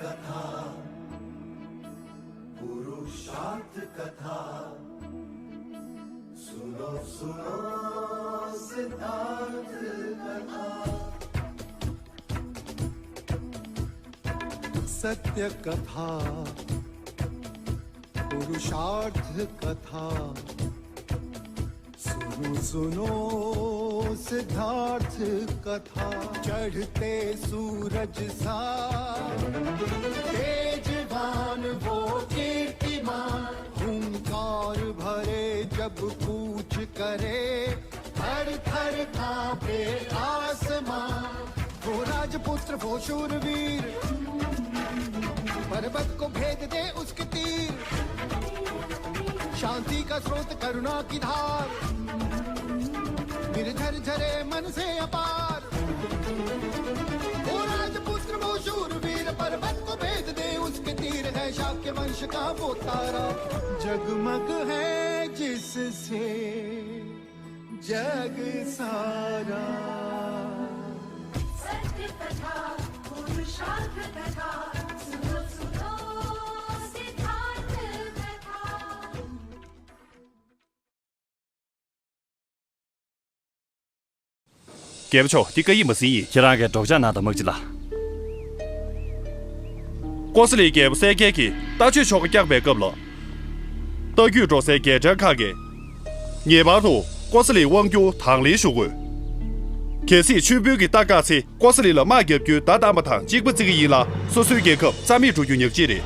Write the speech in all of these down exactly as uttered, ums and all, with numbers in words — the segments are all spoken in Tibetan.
कथा, पुरुषार्थ कथा, सुनो सुनो सिद्धार्थ कथा। सत्य कथा, पुरुषार्थ कथा, सुनो सुनो सिद्धार्थ कथा। चढ़ते सूरज सा तेजवान वो कीर्तिमान, हुंकार भरे जब कूच करे, थर थर कांपे आसमां। वो राजपुत्र वो शूरवीर, पर्वत को भेद दे उसके तीर। शांति का स्रोत करुणा की धार, निर्झर झरे मन से अपार। वो राजपुत्र वो शूरवीर, पर्वत को भेद दे उसके तीर। है शाक्य वंश का वो तारा, जगमग है जिससे जग सारा। सत्य कथा, पुरुषार्थ कथा, सुनो सुनो सिद्धार्थ कथा। རྒྱལ་པོ་མཆོག་འདི་བཀའ་ཡིག་མ་ཟིན་ཡིན། ཁྱེད་རང་གིས་སྒྲོག་སྦྱང་གནང་དང་། དམག་སྤྱི་ལགས། ཀོ་ས་ལིའི་རྒྱལ་པོ་གསལ་རྒྱལ་གྱིས་ལྟ་སྤྱོད་ཆོ་ག་བསྐྱངས་པའི་སྐབས་ལ། རྟ་རྒྱུད་འགྲོ་སའི་རྒྱལ་ཕྲན་ཁག་གིས་ངེས་པར་དུ་ཀོ་ས་ལིའི་དབང་སྒྱུར་དང་ལེན་ཞུ་དགོས། གལ་སྲིད་མཆོད་འབུལ་གྱི་རྟ་བཀག་ཚེ་ཀོ་ས་ལི་ལ་དམག་བརྒྱབ་རྒྱུའི་བརྡ་བཏང་པ་དང་གཅིག་པ་བརྩི་གི་ཡིན་ལ། སོ་སོའི་རྒྱལ་ཁབ་རྩ་མེད་འགྲོ་རྒྱུ་ཉག་གཅིག་རེད།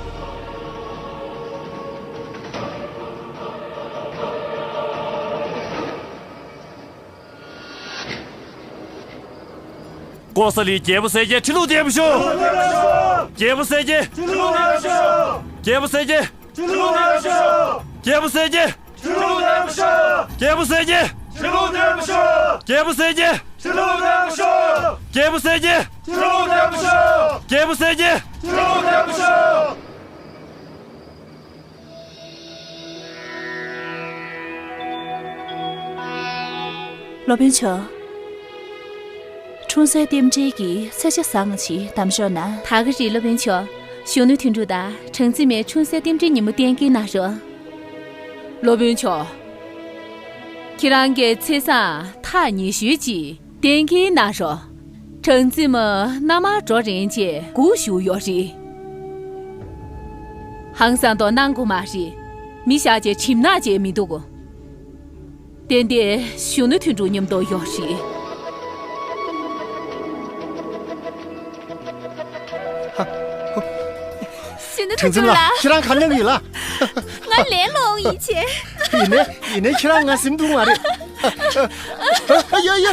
ཀོ་ས་ལི་རྒྱལ་པོ་གསལ་རྒྱལ་ཁྲི་ལོ་བརྟན་པར་ཤོག་རྒྱལ་པོ་གསལ་རྒྱལ་ཁྲི་ལོ་བརྟན་པར་ཤོག་རྒྱལ་པོ་གསལ་རྒྱལ་ཁྲི་ལོ་བརྟན་པར་ཤོག་རྒྱལ་པོ་གསལ་རྒྱལ་ཁྲི་ལོ་བརྟན་པར་ཤོག་རྒྱལ་པོ་གསལ་རྒྱལ་ཁྲི་ལོ་བརྟན་པར་ཤོག་རྒྱལ་པོ་གསལ་རྒྱལ་ཁྲི་ལོ་བརྟན་པར་ཤོག་རྒྱལ་པོ་གསལ་རྒྱལ་ཁྲི་ལོ་བརྟན་པར་ཤོག་རྒྱལ་པོ་གསལ་རྒྱལ་ཁྲི་ལོ་བརྟན་པར་ཤོག་སློབ་དཔོན་མཆོག་འཁྲུངས་སའི་རྟེན་འབྲེལ་གྱི་ཚེས་ཆ་བཟང་ང་ཞིག་གདམ་ཤོག་ན། ད་ག་རེད་སློབ་དཔོན་མཆོག་གཞོན་ནུ་དོན་གྲུབ་དང་གྲངས་འཛིན་མའི་འཁྲུངས་སའི་རྟེན་འབྲེལ་ཉིན་མོ་གཏན་འཁེལ་གནང་རོགས། སློབ་དཔོན་མཆོག་ཁྱེད་རང་གི་ཚེས་བཟང་ཐག་ཉེ་ཤོས་ཅིག་གཏན་འཁེལ་གནང་རོགས། གྲངས་འཛིན་མ་མནའ་མར་འགྲོ་རན་ཅེས་སྒུག་བཞུགས་ཡོད་རེད། ཧང་སང་དོ་གནང་དགོས་མ་རེད། མི་བཞག་ཅེས་གྲིམ་ནག་ཅེས་མི་འདུག་ཏན་ཏན་གཞོན་ནུ་དོན་གྲུབ་མཉམ་དུ་ཡོད་རེད། གཞོན་ནུ་དོན་གྲུབ་ལགས། ཁྱེད་རང་ག་ནས་ཡིན་ལ། ང་ལས་ལོག་ཡིན་ཆེ། ཡིན་ནའི་ཡིན་ནའི་ཁྱེད་རང་ང་སེམས་སྡུག་མ་རེད། ཡ་ཡ།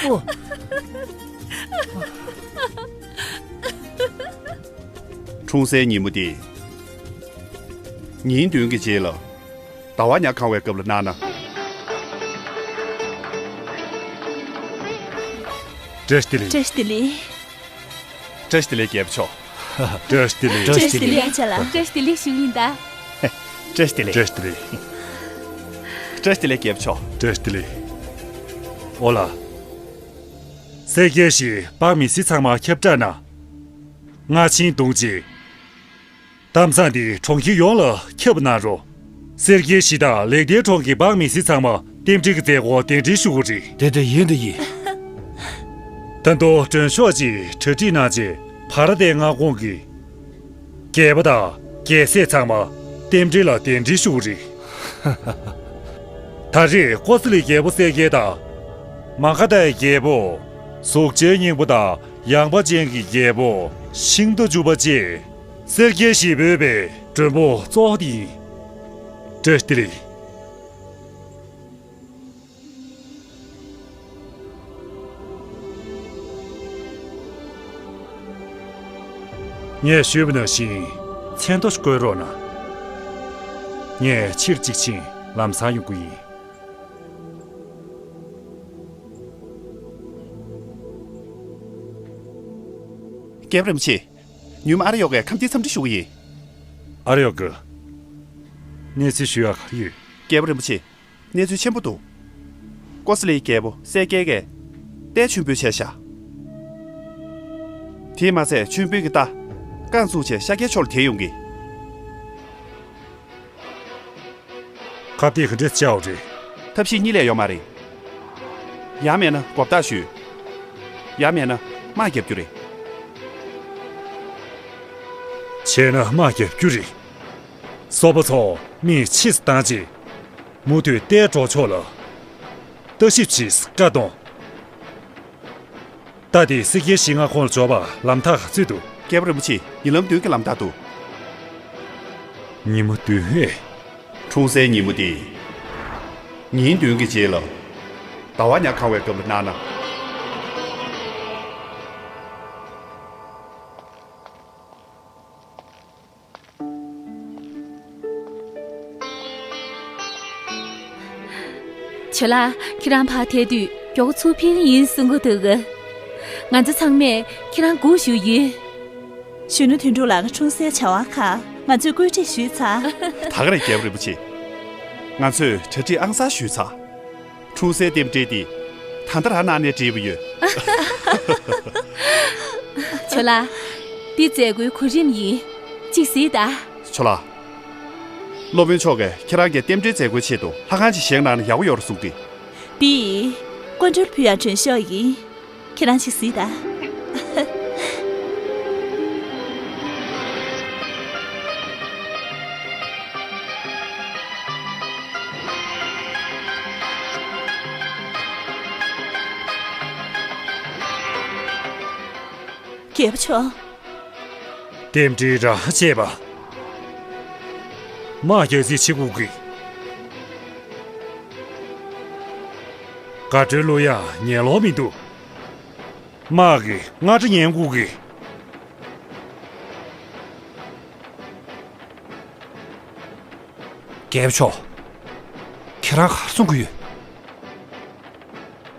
ཨོ། འཁྲུངས་སའི་ཉིན་མོ་དེ། ཉིན་བདུན་གྱི་རྗེས་ལ། ཟླ་བ་ཉ་གང་བའི་སྐབས་ལ་གནང་ན། བཀྲ་ཤིས་བདེ་ལེགས། བཀྲ་ཤིས་བདེ་ལེགས། བཀྲ་ཤིས་བདེ་ལེགས་རྒྱལ་པོ་མཆོག་བཀྲ་ཤིས་བདེ་ལེགས། བཀྲ་ཤིས་བདེ་ལེགས་ཡ་ཆ་ལ། བཀྲ་ཤིས་བདེ་ལེགས་ཞུ་གི་ཡིན་ད། བཀྲ་ཤིས་བདེ་ལེགས། བཀྲ་ཤིས་བདེ་ལེགས། བཀྲ་ཤིས་བདེ་ལེགས་རྒྱལ་པོ་མཆོག་བཀྲ་ཤིས་བདེ་ལེགས། ཨོ་ལ། གསལ་རྒྱལ་ཞེས་འབངས་མི་སེར་ཚང་མ་ཁྱབ་བསྒྲགས་གནང་། སྔ་ཕྱིའི་གདུང་རྗེས། གཏམ་བཟང་འདི་གྲོང་ཁྱེར་ཡོངས་ལ་ཁྱབ་གནང་རོགས། གསལ་རྒྱལ་གཞིས་དང་ལེགས་ལྡན་གྲོང་གི་འབངས་མི་སེར་ཚང་མ་རྟེན་འབྲེལ་གྱི་མཛད་སྒོར་གདན་འདྲེན་ཞུ་དགོས་རེད། དེ་འདྲ་ཡིན་དེ་ཡིན། ད་དུང་མགྲོན་ཤོག་ཅིག་གྲ་སྒྲིག་གནང་རྗེས་བྷ་ར་ཏའི་མངའ་ཁོངས་ཀྱི་རྒྱལ་པོ་དང་རྒྱལ་སྲས་ཚང་མ་རྟེན་འབྲེལ་ལ་གདན་འདྲེན་ཞུ་དགོས་རེད། ད་རེས་ཀོ་ས་ལི་རྒྱལ་པོ་གསལ་རྒྱལ་དང་། མ་ག་དྷའི་རྒྱལ་པོ། གཟུགས་ཅན་སྙིང་པོ་དང་ཡངས་པ་ཅན་གྱི་རྒྱལ་པོ་ཤིང་རྟ་བཅུ་པ་བཅས། གསལ་རྒྱལ་ཞེས་འབོད་པའི་མགྲོན་པོ་གཙོ་བོ་དེ་ཡིན། བཀྲ་ཤིས་བདེ་ལེགས། ངས་ཞུས་པ་ནང་བཞིན་མཚན་ཐོ་བཀོད་རོགས་གནང་། ངས་ཕྱིར་གཅིག་ཕྱིན་ལམ་སང་ཡོང་གི་ཡིན། རྒྱལ་པོ་རིན་པོ་ཆེ། ཉུལ་མ་ཨ་ར་ཡོ་གས་ཁམས་སྡེའི་འཚམས་འདྲི་ཞུ་གི་ཡིན། ཨ་ར་ཡོ་ག་གནས་ཚུལ་ཞུ་ཡག་ག་རེ་ཡོད། རྒྱལ་པོ་རིན་པོ་ཆེ། གནས་ཚུལ་ཆེན་པོ་འདུག་ཀོ་ས་ལིའི་རྒྱལ་པོ་གསལ་རྒྱལ་གྱིས་རྟའི་མཆོད་འབུལ་བྱས་ཤག་དེས་མ་ཚད་མཆོད་འབུལ་གྱི་རྟ་རྐང་བཙུགས་བྱས་ཤཱཀྱའི་ཕྱོགས་ལ་དེད་ཡོང་གི། ཁ་གཏད་ག་འདྲས་བཅའ་བ་རེད། ཐབས་ཤེས་གཉིས་ལས་ཡོད་མ་རེད། ཡང་མེད་ན་མགོ་བཏགས་གཞུས། ཡང་མེད་ན་དམག་རྒྱབ་རྒྱུ་རེད། བྱས་ན་དམག་རྒྱབ་རྒྱུ་རེད། སོག་པོ་ཚོ་མི་ཕྱིས་བཏང་རྗེས། མུ་མཐུད་རྟའི་གྲོགས་ཕྱོགས་ལ་ལྟ་ཞིབ་བྱེད་བཀའ་གཏོང་། རྟ་དེ་གསེར་རྒྱལ་བཞི་ལྔ་ཁོངས་ལ་འཇོག་པར་ལམ་ཐག་ག་ཚོད་འདུག་རྒྱལ་པོ་རིན་པོ་ཆེ། ཉིན་ལམ་བདུན་གྱི་ལམ་ཐག་འདུག་ཉིན་མོ་བདུན་ཨེ། འཁྲུངས་སའི་ཉིན་མོ་དེ། ཉིན་བདུན་གྱི་རྗེས་ལ། ཟླ་བ་ཉ་གང་བའི་སྐབས་ལ་གནང་ན། ཇོ་ལགས། ཁྱེད་རང་ཕར་ཐད་དུས་མགྱོགས་པོ་ཚུར་ཕེབས་ཀྱི་ཡིན་གསུང་གི་འདུག་ང་ཚོ་ཚང་མས་ཁྱེད་རང་སྒུག་བཞུགས་ཡོད། གཞོན་ནུ་དོན་གྲུབ་ལགས་ཀྱི་འཁྲུངས་སའི་བྱ་བ་ཁག་ང་ཚོས་བཀོད་སྒྲིག་ཞུས་ཚར། ད་ག་རེད་རྒྱལ་པོ་རིན་པོ་ཆེ། ང་ཚོས་གྲ་སྒྲིག་ཨང་གསར་ཞུས་ཚར། འཁྲུངས་སའི་རྟེན་འབྲེལ་འདི་ད་ལྟ་རང་གནང་ནས་བྲིས་པ་ཡོད། ཇོ་ལགས། འདི་མཛད་སྒོའི་གོ་རིམ་ཡིན། ཅིག་གཟིགས་དང་། ཇོ་ལགས། སློབ་དཔོན་མཆོག་གིས་ཁྱེད་རང་གི་རྟེན་འབྲེལ་མཛད་སྒོའི་ཆེད་དུ་ལྷ་ཁང་ཅིག་བཞེངས་གནང་ན་ཡག་པོ་ཡོད་རེད་གསུངས་ཏེ། འདི་སྐུ་མགྲོན་ཕུལ་ཡག་མགྲོན་ཤོག་ཡིན། ཁྱེད་རང་ཅིག་གཟིགས་དང་། རྒྱལ་པོ་མཆོག་རྟེན་འབྲེལ་རང་བཅད་པ། དམག་རྒྱག་རྩིས་བྱེད་དགོས་ཀྱི། དགའ་སྤྲོའི་གླུ་དབྱངས་ཉན་ལོང་མི་འདུག་དམག་གིས་རྔ་སྒྲ་ཉན་དགོས་ཀྱི། རྒྱལ་པོ་མཆོག་ཁྱེད་རང་ག་རེ་གསུང་གི་ཡོད།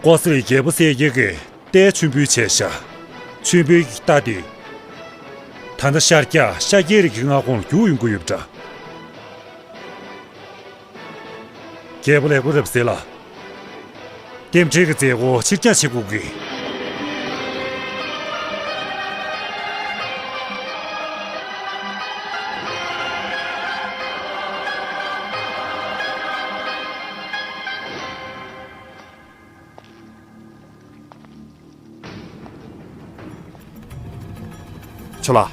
ཀོ་ས་ལི་རྒྱལ་པོ་གསལ་རྒྱལ་གྱིས་རྟའི་མཆོད་འབུལ་བྱས་ཤག་མཆོད་འབུལ་གྱི་རྟ་དེ། ད་ལྟ་ཤར་རྒྱག་ཤར་རྒྱལ་རི་གི་མངའ་ཁོངས་ལ་རྒྱུགས་ཡོང་གི་ཡོད་པ་འདྲ། རྒྱལ་པོ་ལེགས་པོ་རབ་ཟེར་ལ། རྟེན་འབྲེལ་གྱི་མཛད་སྒོ་ཕྱིར་འགྱངས་བྱེད་དགོས་ཀྱི། ཇོ་ལགས།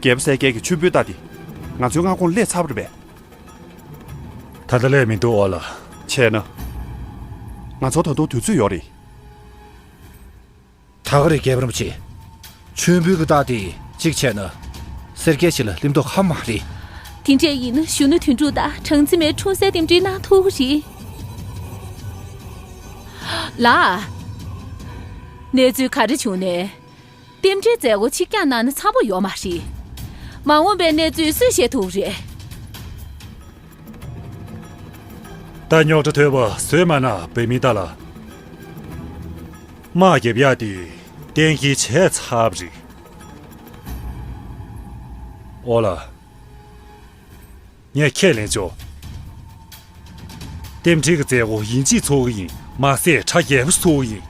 རྒྱལ་པོ་གསལ་རྒྱལ་གྱི་མཆོད་འབུལ་རྟ་དེ་ང་ཚོའི་མངའ་ཁོངས་སླེབས་ཚར་བ་རེད་པས། ད་ལྟ་སླེབས་མི་འདུག་ཨོ་ལ། བྱས་ན། ང་ཚོར་ད་དུང་དུས་ཚོད་ཡོད་རེད། ད་ག་རེད་རྒྱལ་པོ་རིན་པོ་ཆེ། མཆོད་འབུལ་གྱི་རྟ་དེ་གཅིག་བྱས་ན། གསེར་རྒྱལ་ཞིག་ལ་སླེབས་མདོག་ཁ་མ་རེད། དེ་འདྲས་ཡིན་ན་གཞོན་ནུ་དོན་གྲུབ་དང་གྲངས་འཛིན་མའི་འཁྲུངས་སའི་རྟེན་འབྲེལ་གནང་ཐུབ་ཀྱི་རེད། ལགས། གནས་ཚུལ་ག་རེ་བྱུང་ནས། རྟེན་འབྲེལ་མཛད་སྒོ་ཕྱིར་འགྱངས་གནང་ན་འཚམ་པོ་ཡོད་མ་རེད། མ་འོངས་པའི་གནས་ཚུལ་སུས་ཤེས་ཐུབ་རེད། ད་རྙོག་དྲ་ཐོན་པ་བཟོས་མ་གནང་བའི་མི་དག་ལ། དམག་རྒྱབ་ཡག་དེ་གཏན་འཁེལ་བྱས་ཚར་བ་རེད། ཨོ་ལ། ངས་ཁས་ལེན་ཆོག་རྟེན་འབྲེལ་གྱི་མཛད་སྒོ་ཡིན་གཅིག་ཚོགས་ཀྱི་ཡིན། མ་ཟད་གྲ་རྒྱས་པོ་ཞིག་ཚོགས་ཀྱི་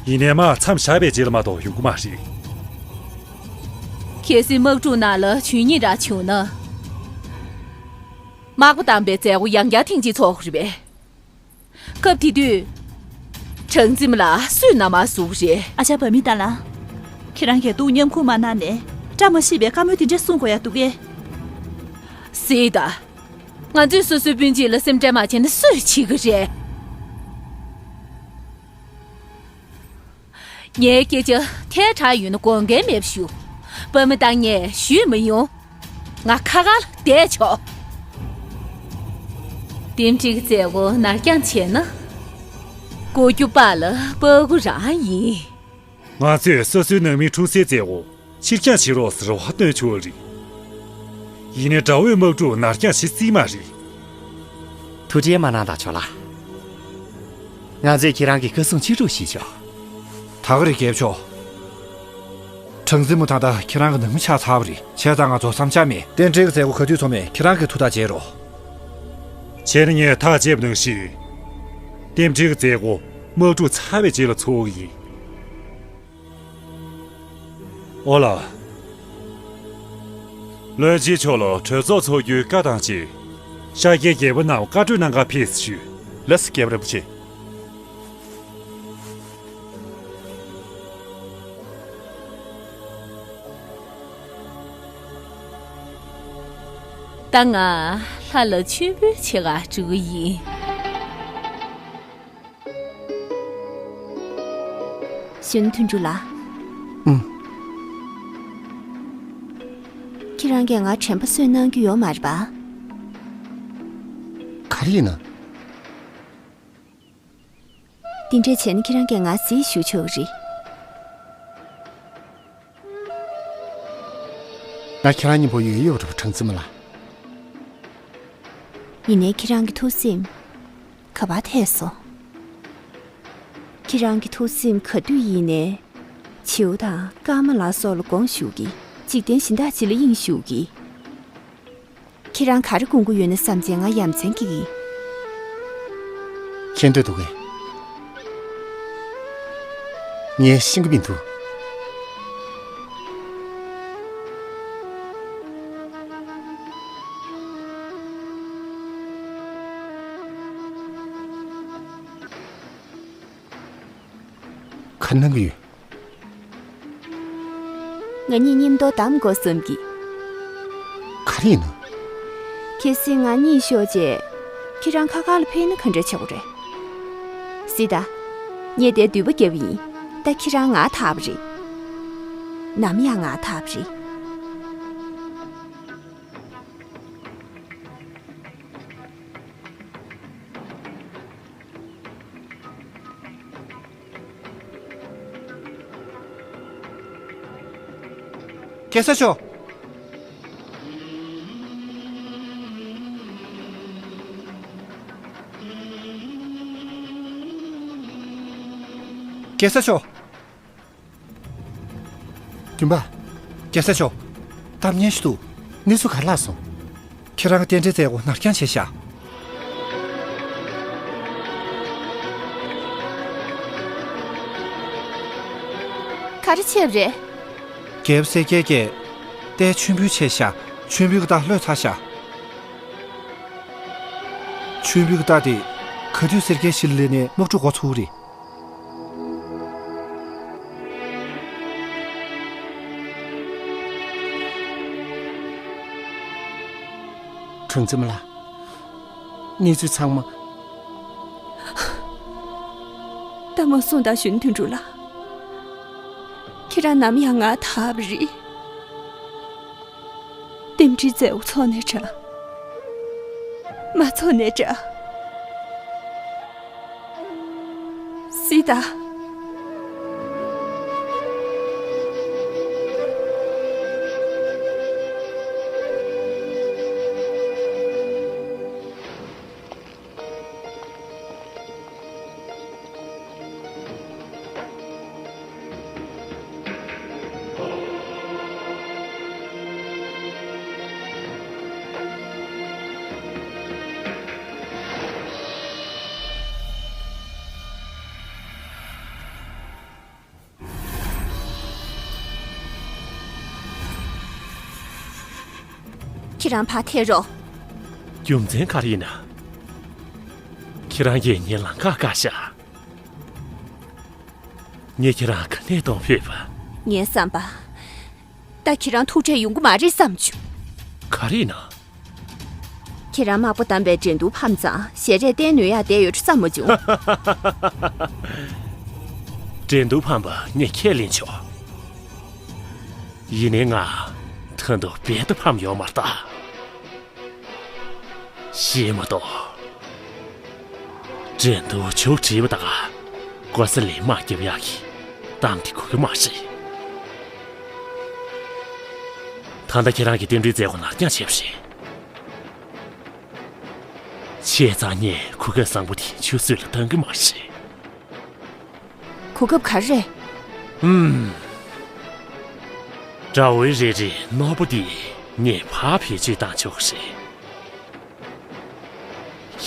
ཡིན། ཡིན་ནའི་དམག་མཚམས་བཞག་པའི་རྗེས་ལ་མ་གཏོགས་ཡོང་གི་མ་རེད། གལ་སྲིད་དམག་འཁྲུག་ནང་ལ་ཇུས་ཉེས་འདྲ་བྱུང་ན། དམག་པ་བཏང་པའི་མཛད་སྒོ་ཡང་བསྐྱར་ཐེངས་གཅིག་ཚོགས་དགོས་རེད་པས། སྐབས་དེ་དུས། གྲངས་འཛིན་མ་ལ་སུས་མནའ་མ་བཟོ་གི་རེད། ཨ་ཅག་བ་མི་ཏང་ལགས། ཁྱེད་རང་གིས་འདུག་མཉམ་ཁུག་མ་གནང་ནས་བཀྲ་མ་ཤིས་པའི་བཀའ་མོལ་དེ་འདྲ་གསུང་དགོས་ཡ་འདུག་གས། སྲིད་ད། ང་ཚོས་སོ་སོའི་སྤུན་མཆེད་ལ་སེམས་ཁྲལ་མ་བྱས་ན་སུས་བྱེད་ཀྱི་རེད། ངའི་སྐད་ཆ་ཐལ་དྲགས་ཡོད་ན་དགོངས་འགལ་མེད་པ་ཞུ། བ་མི་ཏང་ངས་ཞུས་མི་ཡོང་། ང་ཁ་ཁ་ལ་བསྡད་ཆོག་རྟེན་འབྲེལ་གྱི་མཛད་སྒོ་ནར་འགྱངས་བྱས་ན། མགོ་རྒྱུ་པ་ལ་པ་གུ་རང་ཡིན། ང་ཚོས་སོ་སོའི་ནང་མིའི་འཁྲུངས་སའི་མཛད་སྒོ་ཕྱིར་འགྱངས་བྱེད་རོགས་ཟེར་བ་བཏོན་ཆོག་རེད། ཡིན་ནའི་དགྲ་བོའི་དམག་འཁྲུག་ནར་འགྱངས་བྱེད་སྲིད་མ་རེད། ཐུགས་ཁྲལ་མ་གནང་དང་ཇོ་ལགས། ང་ཚོས་ཁྱེད་རང་གི་བཀའ་གསུང་ཕྱིར་སྒྲུག་ཞུས་ཆོག་ད་ག་རེད་རྒྱལ་པོ་མཆོག་གྲངས་འཛིན་མོ་ད་ལྟ་ཁྱེད་རང་གི་ནང་མི་ཆགས་ཚར་བ་རེད། བྱས་ཙང་ང་ཚོ་བསམ་འཆར་མེད། རྟེན་འབྲེལ་གྱི་མཛད་སྒོ་ག་དུས་ཚོགས་མེད་ཁྱེད་རང་གིས་ཐུགས་ཐག་བཅད་རོགས། བྱས་ན་ངས་ཐག་བཅད་པ་ནང་བཞིན། རྟེན་འབྲེལ་གྱི་མཛད་སྒོ་དམག་འཁྲུག་ཚར་བའི་རྗེས་ལ་འཚོགས་ཀྱི་ཡིན། ཨོ་ལགས། ལོ་རྗེས་ཕྱོགས་ལ་གྲོས་ཚོགས་འཚོགས་རྒྱུའི་བཀའ་དང་བཅས། ཤཱཀྱའི་རྒྱལ་པོ་རྣམས་བཀའ་གྲོས་གནང་གར་ཕེབས་སུ་ཞུ། ལགས་སོ། རྒྱལ་པོ་རིན་པོ་ཆེ། ད་ང་ལྷ་ལ་མཆོད་འབུལ་བྱེད་གར་འགྲོ་གི་ཡིན། གཞོན་ནུ་དོན་གྲུབ་ལགས། ཨུམ། ཁྱེད་རང་གིས་ང་དྲན་པ་གསོས་གནང་རྒྱུ་ཡོད་མ་རེད་པ། ག་རེ་ཡིན་ན། འདི་འདྲས་བྱས་ན་ཁྱེད་རང་གིས་ང་གཟིགས་ཞུ་ཆོག་གི་རེད། ང་ཁྱེད་རང་མཉམ་པོ་ཡོད་ཡོད་རེད་པ། གྲངས་འཛིན་མ་ལགས། ཡིན་ནའི་ཁྱེད་རང་གི་ཐུགས་སེམས་ག་པར་ཐེགས་སོང་། ཁྱེད་རང་གི་ཐུགས་སེམས་ག་དུས་ཡིན་ནའི་བྱིའུ་དང་སྐར་མ་ལ་སོགས་ལ་དགོངས་ཞུ་གི། འཇིག་རྟེན་གཞན་དག་ཅིག་ལ་དབྱིངས་ཞུགས་གི། ཁྱེད་རང་ག་རེ་དགོངས་ཀྱི་ཡོད་ན་བསམ་བྱས་ང་ཡ་མཚན་སྐྱེ་གི་ཡིན། མཁྱེན་འདོད་འདུག་གས། ངས་ཤེས་ཀྱི་མི་འདུག། ག་གནང་གི་ཡོད། ང་གཉིས་མཉམ་དུ་བསྡམ་དགོས་བསམ་གི། ག་རེ་ཡིན་ནམ། གལ་སྲིད་ང་གཉིད་ཤོར་རྗེས་ཁྱེད་རང་ཁ་ཁ་ལ་ཕེབས་ན་ག་འདྲ་བྱེད་དགོས་རེད། གཟིགས་དང་། ངས་དེར་མདུད་པ་བརྒྱབ་པ་ཡིན། ད་ཁྱེད་རང་ང་ཐར་བ་རེད། ནམ་ཡང་ང་ཐར་བ་རེད། གེ་སར་མཆོག། གེ་སར་མཆོག། སྤུན་པ། གེ་སར་མཆོག། གཏམ་སྙན་ཞིག་འདུག། གནས་ཚུལ་ག་རེ་ལྷག་སོང་། ཁྱེད་རང་གི་རྟེན་འབྲེལ་མཛད་སྒོ་ནར་འགྱངས་བྱས་ཤག། ག་རེ་བྱས་པ་རེད། རྒྱལ་པོ་གསལ་རྒྱལ་གྱིས་རྟའི་མཆོད་འབུལ་བྱས་ཤག། མཆོད་འབུལ་གྱི་རྟ་ལྷོད་ཚར་ཤག། མཆོད་འབུལ་གྱི་རྟ་དེ་ག་དུས་གསལ་རྒྱལ་གཞིས་ལ་སླེབས་ནས་དམག་འཁྲུག་འགོ་ཚུགས་རེད། གྲངས་འཛིན་མ་ལགས། གནས་ཚུལ་ཚང་མ། ད་མ་གསུངས་དང་། གཞོན་ནུ་དོན་གྲུབ་ལགས། ཁྱེད་རང་ནམ་ཡང་ང་ཐར་བ་རེད། རྟེན་འབྲེལ་མཛད་སྒོ་ཚོགས་ནའི་འདྲ། མ་ཚོགས་ནའི་འདྲ། གཟིགས་དང་། ཁྱེད་རང་ཕར་ཐད་རོགས། རྒྱུ་མཚན་ག་རེ་ཡིན་ན། ཁྱེད་རང་གིས་ངའི་ལམ་ཁ་བཀག་ཤག། ངས་ཁྱེད་རང་ག་ནས་གཏོང་ཕོད་པ། ངའི་བསམ་པ། ད་ཁྱེད་རང་ཐུག་འཕྲད་ཡོང་གི་མ་རེད་བསམ་བྱུང་། ག་རེ་ཡིན་ན། ཁྱེད་རང་དམག་པ་བདམས་པའི་འགྲན་བསྡུར་ཕམ་ཙང་ཞལ་རས་བསྟན་ནུས་ཡག་བསྡད་ཡོད་བསམ་མ་བྱུང་། འགྲན་བསྡུར་ཕམ་པ་ངས་ཁས་ལེན་ཆོག། ཡིན་ནའི་ང་ད་དུང་རྦད་དེ་ཕམ་ཡོད་མ་རེད་ད། ཤེས་མ་གཏོགས། འགྲན་བསྡུར་མཇུག་བསྒྲིལ་བ་དང་། ཀོ་ས་ལིན་དམག་རྒྱབ་ཡག་གི་གཏམ་དེ་གོ་གི་མ་རེད། ད་ལྟ་ཁྱེད་རང་གིས་རྟེན་འབྲེལ་མཛད་སྒོ་ནར་འགྱངས་བྱས་པ་རེད། བྱས་ཙང་ངས་གོ་སྐབས་བཟང་པོ་དེ་ཆུད་ཟོས་ལ་བཏང་གི་མ་རེད། གོ་སྐབས་ག་རེ་རེད། ཨུམ། དགྲ་བོའི་རལ་གྲིའི་ནོར་བུ་འདི་ངས་ཕར་བེད་སྤྱོད་བཏང་ཆོག་གི་རེད།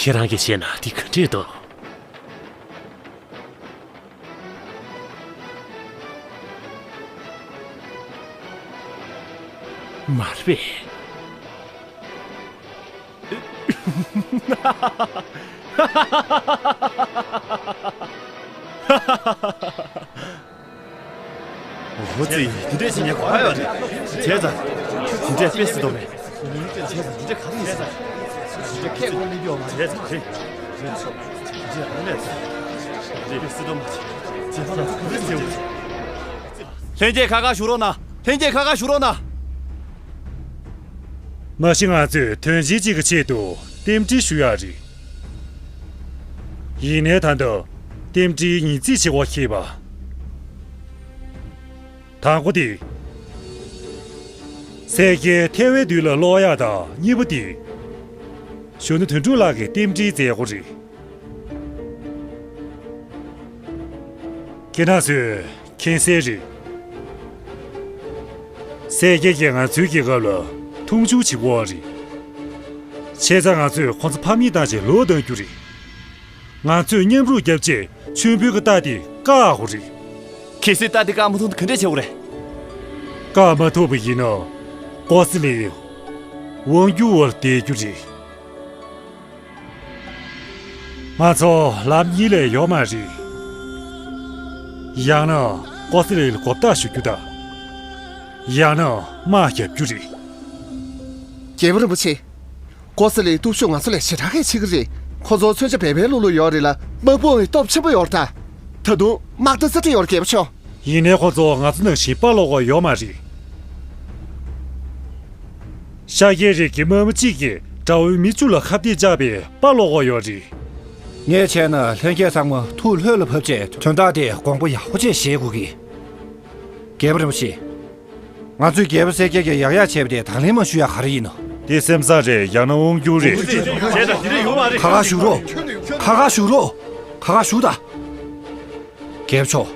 ཁྱེད་རང་གིས་བྱས་ན་འདི་ག་འདྲས་འདུག། མ་རེད་པས། འོ་ཙི། དེ་འདྲས་བྱེད་ཉན་གོ་ཡོད་རེད། བྱས་ཙང་། དེ་འདྲས་དཔེ་སྲིད་དོ་མེད། བྱས་ཙང་དེ་འདྲས་ག་རེ་ཡིན་ཟེར། དེ་འདྲས་ཁ་ཐུག་ཡིན་ཟེར། དེ་འདྲས་ཁ་ཐུག་ཡིན་ཟེར། བྱས་ཙང་རེད། རེད། དེ་འདྲས་རང་ལས་ཟེར། དེ་འདྲས་དཔེ་སྲིད་དོ་མ་བྱེད། བྱས་ཙང་དེ་འདྲས་ཟེར། ལྷན་རྒྱས་ཁ་ཁ་བཞུགས་རོགས་གནང་། ལྷན་རྒྱས་ཁ་ཁ་བཞུགས་རོགས་གནང་། མ་གཞི་ང་ཚོས་དོན་ཆེན་གཅིག་གི་ཆེད་དུ་རྟེན་འབྲེལ་ཞུ་ཡག་རེད། ཡིན་ནའི་ད་ལྟ་རྟེན་འབྲེལ་ཉིས་བརྩེགས་བྱེད་དགོས་ཁེལ་བ། དང་པོ་དེ། སེར་སྐྱའི་ཐལ་བའི་མདུན་ལ་ཀློག་ཡག་དང་། གཉིས་པ་དེ། གཞོན་ནུ་དོན་གྲུབ་ལགས་ཀྱི་རྟེན་འབྲེལ་མཛད་སྒོ་རེད། ཁྱེད་རང་ཚོས་མཁྱེན་གསལ་རེད། སེར་སྐྱ་གིས་ང་ཚོའི་རྒྱལ་ཁབ་ལ་མཐོང་ཆུང་བྱེད་ཀྱི་ཡོད་རེད། བྱས་ཙང་ང་ཚོས་ཁོ་ཚོ་ཕམ་ཉེས་བཏང་བྱས་ལོག་གཏང་རྒྱུ་རེད། ང་ཚོས་མཉམ་རུབ་བརྒྱབ་བྱས་མཆོད་འབུལ་གྱི་རྟགས་དེ་བཀག་དགོས་རེད། གལ་སྲིད་རྟགས་དེ་བཀག་མ་ཐུབ་ན་ག་འདྲས་བྱེད་དགོས་རེད། བཀག་མ་ཐུབ་པ་ཡིན་ན། ཀོ་སི་ལིན་དབང་སྒྱུར་བར་བསྡད་རྒྱུ་རེད། ང་ཚོ་ལམ་གཉིས་ལས་ཡོད་མ་རེད། ཡང་ན་ཀོ་སི་ལིན་ལ་མགོ་བཏགས་ཞུ་རྒྱུ་དང་། ཡང་ན་དམག་རྒྱག་རྒྱུ་རེད། རྒྱལ་པོ་རིན་པོ་ཆེ། ཀོ་སི་ལིན་སྟོབས་ཤུགས་ང་ཚོ་ལས་ཞེ་དྲག་གིས་ཆེ་གི་རེད། ཁོ་ཚོ་མཚོན་ཆ་འབེལ་འབེལ་ལུག་ལུག་ཡོད་རེད་ལ། དམག་དཔུང་ཡང་སྟོབས་ཆེན་པོ་ཡོད་རེད་ད། ད་དུང་དམག་རྟ་རྩ་ཁྲི་ཡོད་རེད། རྒྱལ་པོ་མཆོག་ཡིན་ནའི་ཁོ་ཚོ་ང་ཚོ་ནང་བཞིན་དཔའ་ལོག་གི་ཡོད་མ་རེད། ཤཱཀྱའི་རིགས་ཀྱི་དམག་མི་གཅིག་གིས་དགྲ་བོའི་མི་བཅུ་ལ་ཁ་གཏད་བཅག་པའི་དཔའ་ལོག་གི་ཡོད་རེད། ངས་བྱས་ན་ལྷན་རྒྱས་ཚང་མ་ཐུགས་ལྷོད་ལ་བབས་བྱས་དོན་དག་དེ་དགོངས་པ་ཡག་པོ་བྱས་བཞེས་དགོས་ཀྱི། རྒྱལ་པོ་རིན་པོ་ཆེ། ང་ཚོས་རྒྱལ་པོ་སེར་སྐྱ་གིས་ཡག་ཡག་བྱས་པ་དེ་དང་ལེན་མ་ཞུ་ཡག་ག་རེ་ཡིན་ནམ། དེ་སེམས་བཟང་རེད། ཡང་ན་དབང་སྒྱུར་རེད། ཁ་ཁ་བཞུགས་རོགས། ཁ་ཁ་བཞུགས་རོགས། ཁ་ཁ་བཞུགས་དང་། རྒྱལ་པོ་མཆོག་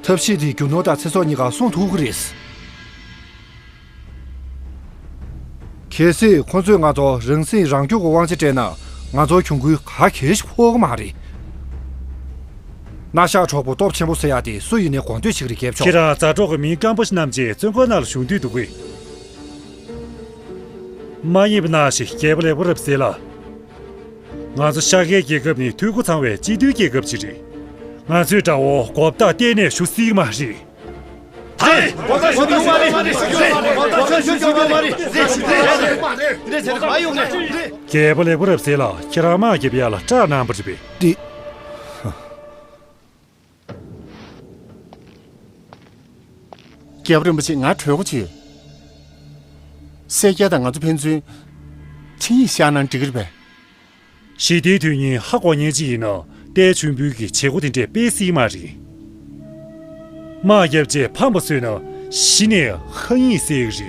ཐབས་ཤེས་དེ་རྒྱུ་ནོར་དང་ཚེ་སྲོག་གཉིས་ཀ་སྲུང་ཐུབ་ཀྱི་རེད། གལ་སྲིད་ཁོ་ཚོས་ང་ཚོ་རང་སྲིད་རང་སྐྱོང་གི་དབང་ཆ་སྤྲད་ན། ང་ཚོར་གྱོང་གུན་ག་གེ་ཞིག་ཕོག་གི་མ་རེད། མནའ་ཤག་གྲོགས་པོ་སྟོབས་ཆེན་པོ་ཟེར་ཡག་དེ་སུ་ཡིན་ནའི་དགོངས་འདོད་བྱེད་ཀྱི་རེད། རྒྱལ་པོ་མཆོག་ཁྱེད་རང་མཛའ་གྲོགས་ཀྱི་མི་སྐམ་པོ་ཞིག་བསྣམས་བྱས་བཙོན་ཁང་ནང་ལ་བཞུགས་འདོད་འདུག་གས། མ་ཡིན་པ་ནང་བཞིན་རྒྱལ་པོ་ལེགས་པོ་རབ་གསལ་ལགས། ང་ཚོ་ཤཱཀྱའི་རྒྱལ་ཁབ་ནི་འཐུས་སྒོ་ཚང་བའི་སྤྱི་མཐུན་རྒྱལ་ཁབ་ཅིག་རེད། ང་ཚོའི་དགྲ་བོ་མགོ་བཏགས་གཏན་ནས་ཞུ་སྲིད་ཀྱི་མ་རེད། རེད། མགོ་བཏགས་ཞུ་རྒྱུ་མ་རེད། རེད། མགོ་བཏགས་ཞུ་རྒྱུ་མ་རེད། རེད། རེད། རེད། རྒྱལ་པོ་ལེགས་པོ་རབ་གསལ་ལགས། ཁྱེད་རང་དམག་རྒྱབ་ཡག་ལ་སྐྲག་གནང་བ་རེད་པས། འདི། རྒྱལ་པོ་རིན་པོ་ཆེ། ང་གྲོས་འགོ་ཅིག་ཡོད། སེར་སྐྱ་དང་ང་ཚོ་ཕན་ཚུན་འཕྲིན་ཡིག་བཞག་ན་འགྲིག་གི་རེད་པས། ཞི་བདེའི་དོན་སྙིང་ཧ་གོ་མཁན་ཅིག་ཡིན་ན་རྟའི་མཆོད་འབུལ་གྱི་བྱེད་སྒོ་དེ་འདྲས་སྤེལ་སྲིད་མ་རེད། དམག་བརྒྱབ་རྗེས་ཕམ་པ་བཟོས་ན་གཞི་ནས་ཧ་ཡིན་ཟེར་གྱི་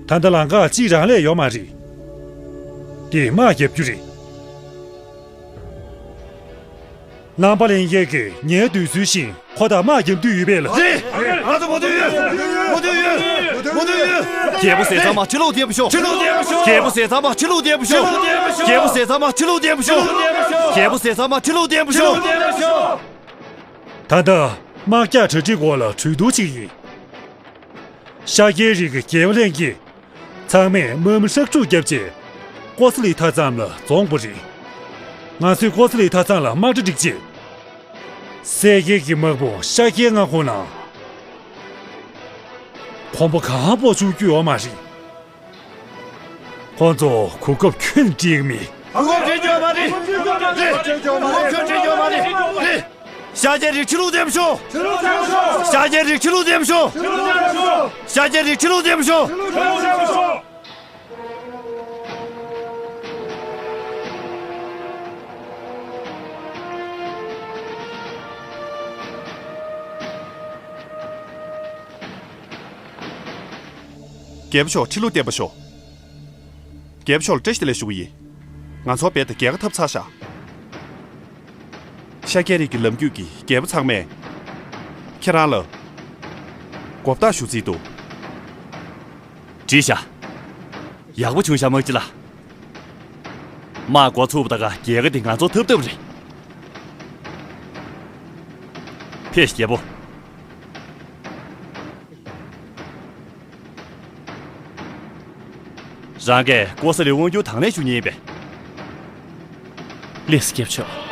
རེད། ད་ལྟ་ལམ་ཁ་གཅིག་རང་ལས་ཡོད་མ་རེད། དེ་དམག་བརྒྱབ་རྒྱུ་རེད། རྣམ་པ་ལྷན་རྒྱས་ཀྱིས་ངའི་འདོད་ཚུལ་བཞིན་ཁོ་དང་དམག་རྒྱབ་འདོད་ཡོད་པས་ལགས། རེད། ང་ཚོ་མོས་འདོད་ཡོད། མོས་འདོད་ཡོད། མོས་འདོད་ཡོད། རྒྱལ་པོ་ཟས་གཙང་མ་ཁྲི་ལོ་བརྟན་པར་ཤོག་ཁྲི་ལོ་བརྟན་པར་ཤོག་རྒྱལ་པོ་ཟས་གཙང་མ་ཁྲི་ལོ་བརྟན་པར་ཤོག་རྒྱལ་པོ་ཟས་གཙང་མ་ཁྲི་ལོ་བརྟན་པར་ཤོག་རྒྱལ་པོ་ཟས་གཙང་མ་ཁྲི་ལོ་བརྟན་པར་ཤོག་ད་ལྟ་དམག་རྒྱགས་གྲ་སྒྲིག་འོག་ལ་གྲོས་བསྡུར་བྱེད་ཀྱི་ཡིན། ཤཱཀྱའི་རིགས་ཀྱི་རྒྱལ་བ་ལྷན་རྒྱས། ཚང་མས་དམག་མི་ཧྲག་སྒྲུག་བརྒྱབ་རྗེས། ཀོ་ས་ལི་མཐའ་མཚམས་ལ་རྫོང་དགོས་རེད། ང་ཚོས་ཀོ་ས་ལི་མཐའ་མཚམས་ལ་དམག་གྲ་སྒྲིག་རྗེས། སེར་སྐྱའི་དམག་དཔུང་ཤཱཀྱའི་མངའ་ཁོངས་ནང་གོམ་པ་གང་སྤོ་བཅུག་རྒྱུ་ཡོད་མ་རེད། ཁོང་ཚོ་གོ་སྐབས་ཁྱོན་ནས་སྤྲད་ཀྱི་མེད། གོ་སྐབས་སྤྲད་རྒྱུ་ཡོད་མ་རེད། རེད། གོ་སྐབས་སྤྲད་རྒྱུ་ཡོད་མ་རེད། རེད། ཤཱཀྱའི་རིགས་ཁྲི་ལོ་བརྟན་པར་ཤོག་ཤཱཀྱའི་རིགས་ཁྲི་ལོ་བརྟན་པར་ཤོག་ཤཱཀྱའི་རིགས་ཁྲི་ལོ་བརྟན་པར་ཤོག་རྒྱལ་པོ་མཆོག་ཁྲི་ལོ་བརྟན་པར་ཤོག་རྒྱལ་པོ་མཆོག་ལ་བཀྲ་ཤིས་བདེ་ལེགས་ཞུ་གི་ཡིན། ང་ཚོ་རྦད་དེ་རྒྱལ་ཁ་ཐོབ་ཚར་ཤག་ཤཱཀྱའི་རིགས་ཀྱི་ལམ་རྒྱུད་ཀྱི་རྒྱལ་པོ་ཚང་མས་ཁྱེད་རང་ལ་མགོ་བཏགས་ཞུ་རྩིས་འདུག་བྲིས་ཤག་ཡག་པོ་བྱུང་ཤག་དམག་སྤྱི་ལགས། དམག་འགོ་ཚུགས་པ་དང་རྒྱལ་ཁ་དེ་ང་ཚོ་ཐོབ་ཐབས་རེད། ཕེབས་ཤིག་རྒྱལ་པོ། རང་གིས་ཀོ་ས་ལི་དབང་སྒྱུར་དང་ལེན་ཞུ་མཁན་ཡིན་པས། ལགས་སོ་སྐྱབས་མཆོག་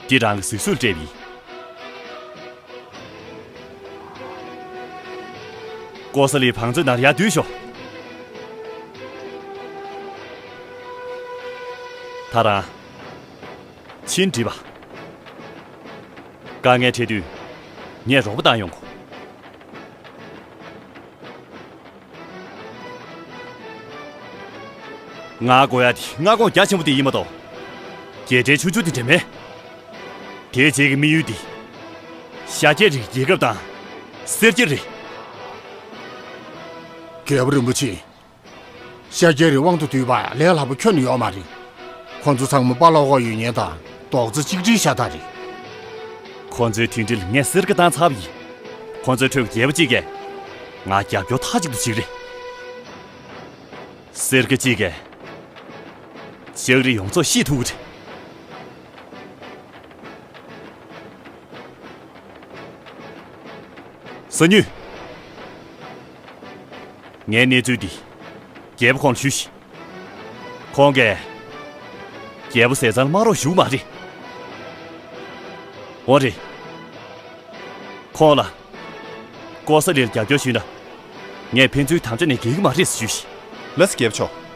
འདི་རང་གི་གཟིགས་ཚུལ་སྤྲད་པ་ཡིན། ཀོ་ས་ལིའི་བང་མཛོད་ནང་ཡར་འདུས་ཤོག་ད་རང་། ཕྱིན་འགྲིག་པ། དཀའ་ངལ་འཕྲད་དུས། ངས་རོགས་པ་བཏང་ཡོང་གོ། ང་དགོས་ཡ་དེ་མངའ་ཁོངས་རྒྱ་ཆེན་པོ་དེ་ཡིན་མ་གཏོགས། རྒྱལ་ཕྲན་ཆུང་ཆུང་དེ་འདྲ་མེད། དེའི་རྗེས་ཀྱི་དམིགས་ཡུལ་དེ། ཤཱཀྱའི་རིགས་རྒྱལ་ཁབ་དང་། སེར་སྐྱའི་རིགས། རྒྱལ་པོ་རིན་པོ་ཆེ། ཤཱཀྱའི་རིགས་དབང་དུ་བསྡུས་པ་ལས་སླ་པོ་ཁྱོན་ནས་ཡོད་མ་རེད། ཁོ་ཚོ་ཚང་མ་དཔའ་ལྷོ་ཁ་ཡོད་མཁན་དང་རྡོག་རྩ་གཅིག་སྒྲིལ་ཤ་སྟག་རེད། ཁོ་ཚོའི་མཐུན་སྒྲིལ་ངས་གསེར་ཁ་བཏང་ཚར་བ་ཡིན། ཁོ་ཚོའི་ཁྲོད་ཀྱི་རྒྱལ་པོ་གཅིག་གིས་ང་རྒྱབ་སྐྱོར་མཐའ་གཅིག་ཏུ་བྱེད་ཀྱི་རེད། སེར་ཁ་གཅིག་གིས་ལྕགས་རི་ཡོངས་རྫོགས་བཤིག་ཐུབ་ཀྱི་རེད། གསང་ཉུལ། ངའི་གནས་ཚུལ་འདི་རྒྱལ་པོ་ཁོང་ལ་ཞུས་ཤིག་ཁོང་གིས་རྒྱལ་པོ་ཟས་གཙང་ལ་མ་རོགས་ཞུ་གི་མ་རེད། འོ་རེད། ཁོང་ལ་ཀོ་ས་ལི་ལ་རྒྱབ་སྐྱོར་ཞུས་ན། ངས་ཕན་ཚུན་དམ་བཅའ་ནས་འགལ་གྱི་མ་རེད་ཟེར་ཞུས་ཤིག་ལགས་སོ་རྒྱལ་པོ་མཆོག་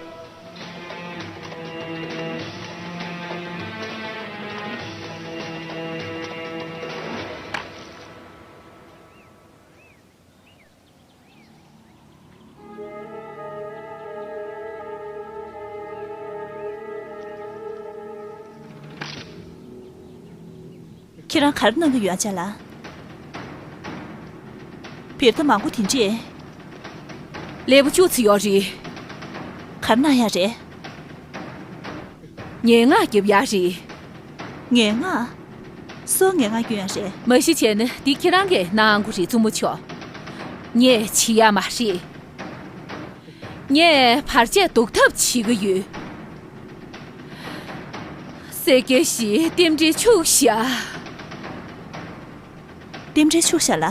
ཁྱེད་རང་ག་རེ་གནང་གི་ཡོད་ཨ་ཅག་ལགས། བེར་ཐག་མང་པོ་དེ་འདྲས། ལེགས་པོ་ཅུང་ཙམ་ཡོད་རེད། ག་རེ་གནང་ཡག་རེད། ངན་སྔགས་རྒྱབ་ཡག་རེད། ངན་སྔགས། སུའི་ངན་སྔགས་སྐྱོན་ཡག་རེད། མ་གཞི་བྱས་ན་འདི་ཁྱེད་རང་གིས་གནང་དགོས་རེད་བཙུན་མོ་མཆོག་ངས་བྱེད་ཡག་མ་རེད། ངས་བར་ཆད་ཟློག་ཐབས་བྱེད་ཀྱི་ཡོད། སེར་སྐྱ་ཞིག་རྟེན་འབྲེལ་འཆུག་བཞག་རྟེན་འབྲེལ་འཆུག་བཞག་ལ།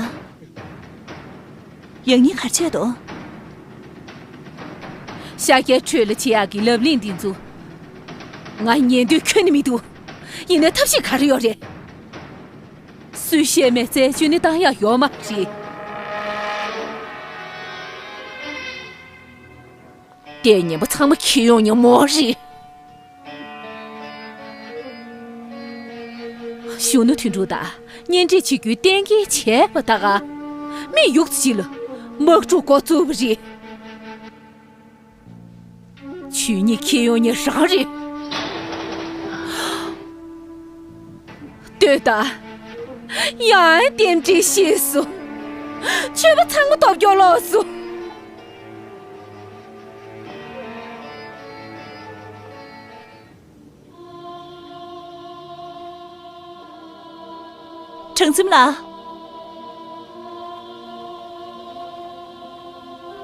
ཡང་སྙིང་ག་རེ་བྱས་འདུག་ཤཱཀྱའི་ཁྲོད་ལ་བྱེད་ཡག་གི་ལབ་གླེང་འདི་ཚོ། ང་ཉན་འདོད་ཁྱོན་ནས་མི་འདུག་ཡིན་ནའི་ཐབས་ཤེས་ག་རེ་ཡོད་རེད། སུས་བཤད་མེད་རྩད་གཅོད་ནི་བཏང་ཡག་ཡོད་མ་རེད། ལྟས་ངན་པ་ཚང་མ་ཁྱེར་ཡོང་ཉིན་མོ་རེད། གཞོན་ནུ་དོན་གྲུབ་དང་གཉེན་སྒྲིག་བྱེད་རྒྱུའི་གཏན་འཁེལ་བྱས་པ་ད་ག་མི་ཡུག་ཅིག་ལ་དམག་འཁྲུག་འགོ་བཙུགས་པ་རེད། ཆོས་ཉིད་ཁྱེར་ཡོང་ཉིན་རང་རེད། ལྟོས་དང་། ཡང་རྟེན་འབྲེལ་ཤེས་སོང་། ཆོས་པ་ཚང་མ་སྟོབས་སྐྱོ་ལོག་སོང་། གྲངས་འཛིན་ལགས།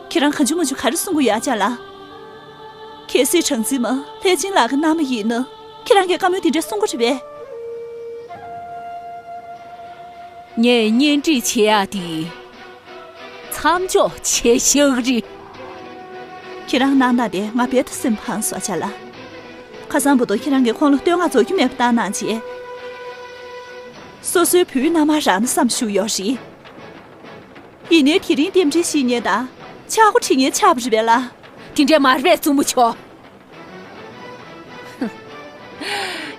ཁྱེད་རང་གང་བྱུང་མང་བྱུང་ག་རེ་གསུང་གི་ཡོད་ཨ་ཅག་ལགས། གལ་སྲིད་གྲངས་འཛིན་མ་ལྷས་བྱིན་ལགས་ཀྱི་མནའ་མ་ཡིན་ན་ཁྱེད་རང་གིས་བཀའ་མོལ་དེ་འདྲ་གསུང་གི་རེད་པས། ངས་གཉེན་སྒྲིག་བྱེད་ཡག་དེ། མཚམས་འཇོག་བྱས་བཞག་གི་རེད། ཁྱེད་རང་གནང་སྟངས་དེ་ང་རྦད་དེ་སེམས་ཕངས་སོང་ཨ་ཅག་ལགས། ཁ་སང་བར་དུ་ཁྱེད་རང་གིས་ཁོང་ལ་བསྟོད་བསྔགས་རྫོགས་རྒྱུ་མེད་པ་བཏང་གནང་བྱས། སོ་སོའི་བུའི་མནའ་མར་རག་ན་བསམ་བཞུགས་ཡོད་རེད། ཡིན་ནའི་དེ་རིང་རྟེན་འབྲེལ་བཤིག་མཁན་དང་ཆག་སྒོ་འཁྲིད་མཁན་ཆགས་པ་རེད་པས་ལགས། དེ་འདྲས་མ་རེད་པས་བཙུན་མོ་མཆོག་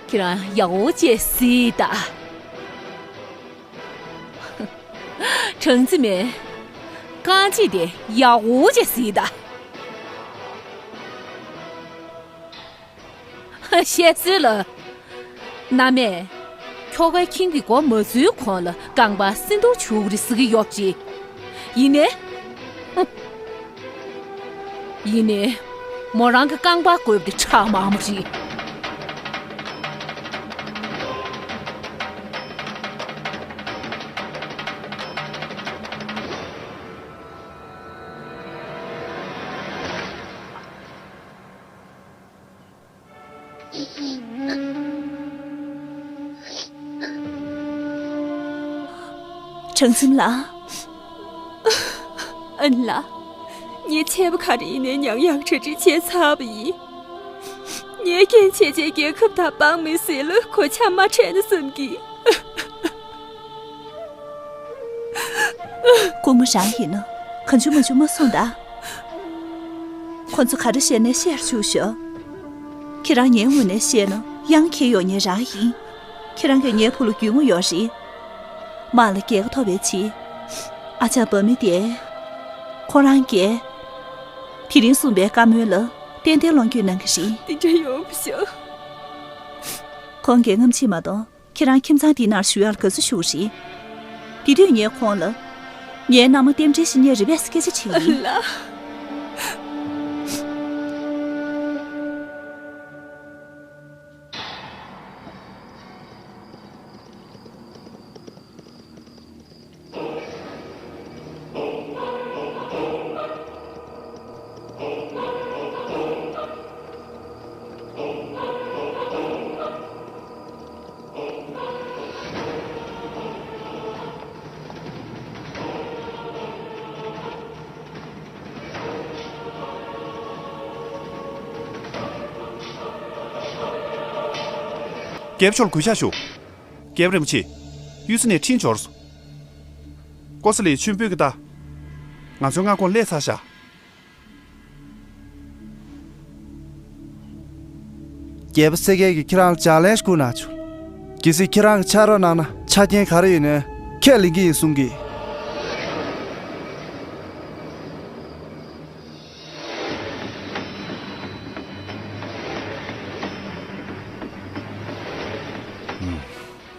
ཁྱེད་རང་ཡག་པོ་བྱས་གཟིགས་དང་། གྲངས་འཛིན་མས། རྐང་རྗེས་དེ་ཡག་པོ་བྱས་གཟིགས་དང་། བཤད་སྲོལ་ལ། མནའ་མས། ཁྱོ་གའི་ཁྱིམ་གྱི་སྒོ་མ་འཛུལ་གོང་ལ་རྐང་པ་སྲིན་ཐུར་བྱུག་རེད་ཟེར་གྱི་ཡོད་རེད། ཡིན་ནའི། ཧུམ། ཡིན་ནའི། མོ་རང་གི་རྐང་པ་བརྐོས་པ་དེ་ཁྲག་མང་པོ་རེད། དྲང་སེམས་ལགས། ཨན་ལགས། ངས་ཆད་པ་ག་རེ་ཡིན་ནའི་མྱང་ཡག་གྲ་སྒྲིག་བྱས་ཚར་བ་ཡིན། ངས་རྐྱེན་བྱས་བྱས་རྒྱལ་ཁབ་དང་དཔང་མི་སྲིད་ལ་གོད་ཆག་མ་འཕྲད་ན་བསམ་གི། སྐུ་ངོ་རང་ཡིན་ན་གང་བྱུང་མ་བྱུང་མ་གསུངས་ད། ཁོ་ཚོ་ག་རེ་བཤད་ནའི་བཤད་རུ་བཅུག་ཤོག་ཁྱེད་རང་ངའི་ངོས་ནས་བཤད་ན་གཡང་འཁྱེར་ཡོང་མཁན་རང་ཡིན། ཁྱེད་རང་གིས་ངའི་བུ་ལ་རྒྱུས་མངའ་ཡོད་རེད། དམག་ལ་རྒྱལ་ཁ་ཐོབ་པའི་ཆེད། ཨ་ཅག་འབངས་མི་དེ། ཁོ་རང་གིས། དེ་རིང་གསུངས་པའི་བཀའ་མོལ་ལ་ཏན་ཏན་ལོངས་སྤྱོད་གནང་གི་རེད། དེ་འདྲ་ཡོང་མི་ཤོག་ཁོང་གིས་སྔ་ཕྱི་མ་གཏོགས་ཁྱེད་རང་ཁྱིམ་ཚང་འདི་ནང་བཞུགས་ཡག་ལ་དགའ་བསུ་ཞུ་གི་རེད། དེ་དུས་ངས་ཁོང་ལ། ངའི་མནའ་མ་རྟེན་འབྲེལ་ཞུ་མཁན་རེད་པས་སྐད་ཆ་དྲིས་པ་ཡིན། ལ། རྒྱལ་པོ་མཆོག་ལ་གུས་ཕྱག་ཞུ། རྒྱལ་པོ་རིན་པོ་ཆེ། གཡུལ་ས་ནས་འཕྲིན་འབྱོར་སོང་། ཀོ་ས་ལའི་མཆོད་འབུལ་གྱི་རྟ། ང་ཚོའི་མངའ་ཁོངས་སླེབས་ཚར་ཤག་རྒྱལ་པོ་སེ་གེ་གིས་ཁྱེད་རང་ལ་ལྗགས་ལན་ཞིག་བསྐུར་གནང་བྱུང་། གལ་སྲིད་ཁྱེད་རང་གིས་ཕྱག་རོགས་གནང་ན་ཆ་རྐྱེན་ག་རེ་ཡིན་ནའི་ཁས་ལེན་གྱི་ཡིན་གསུང་གི།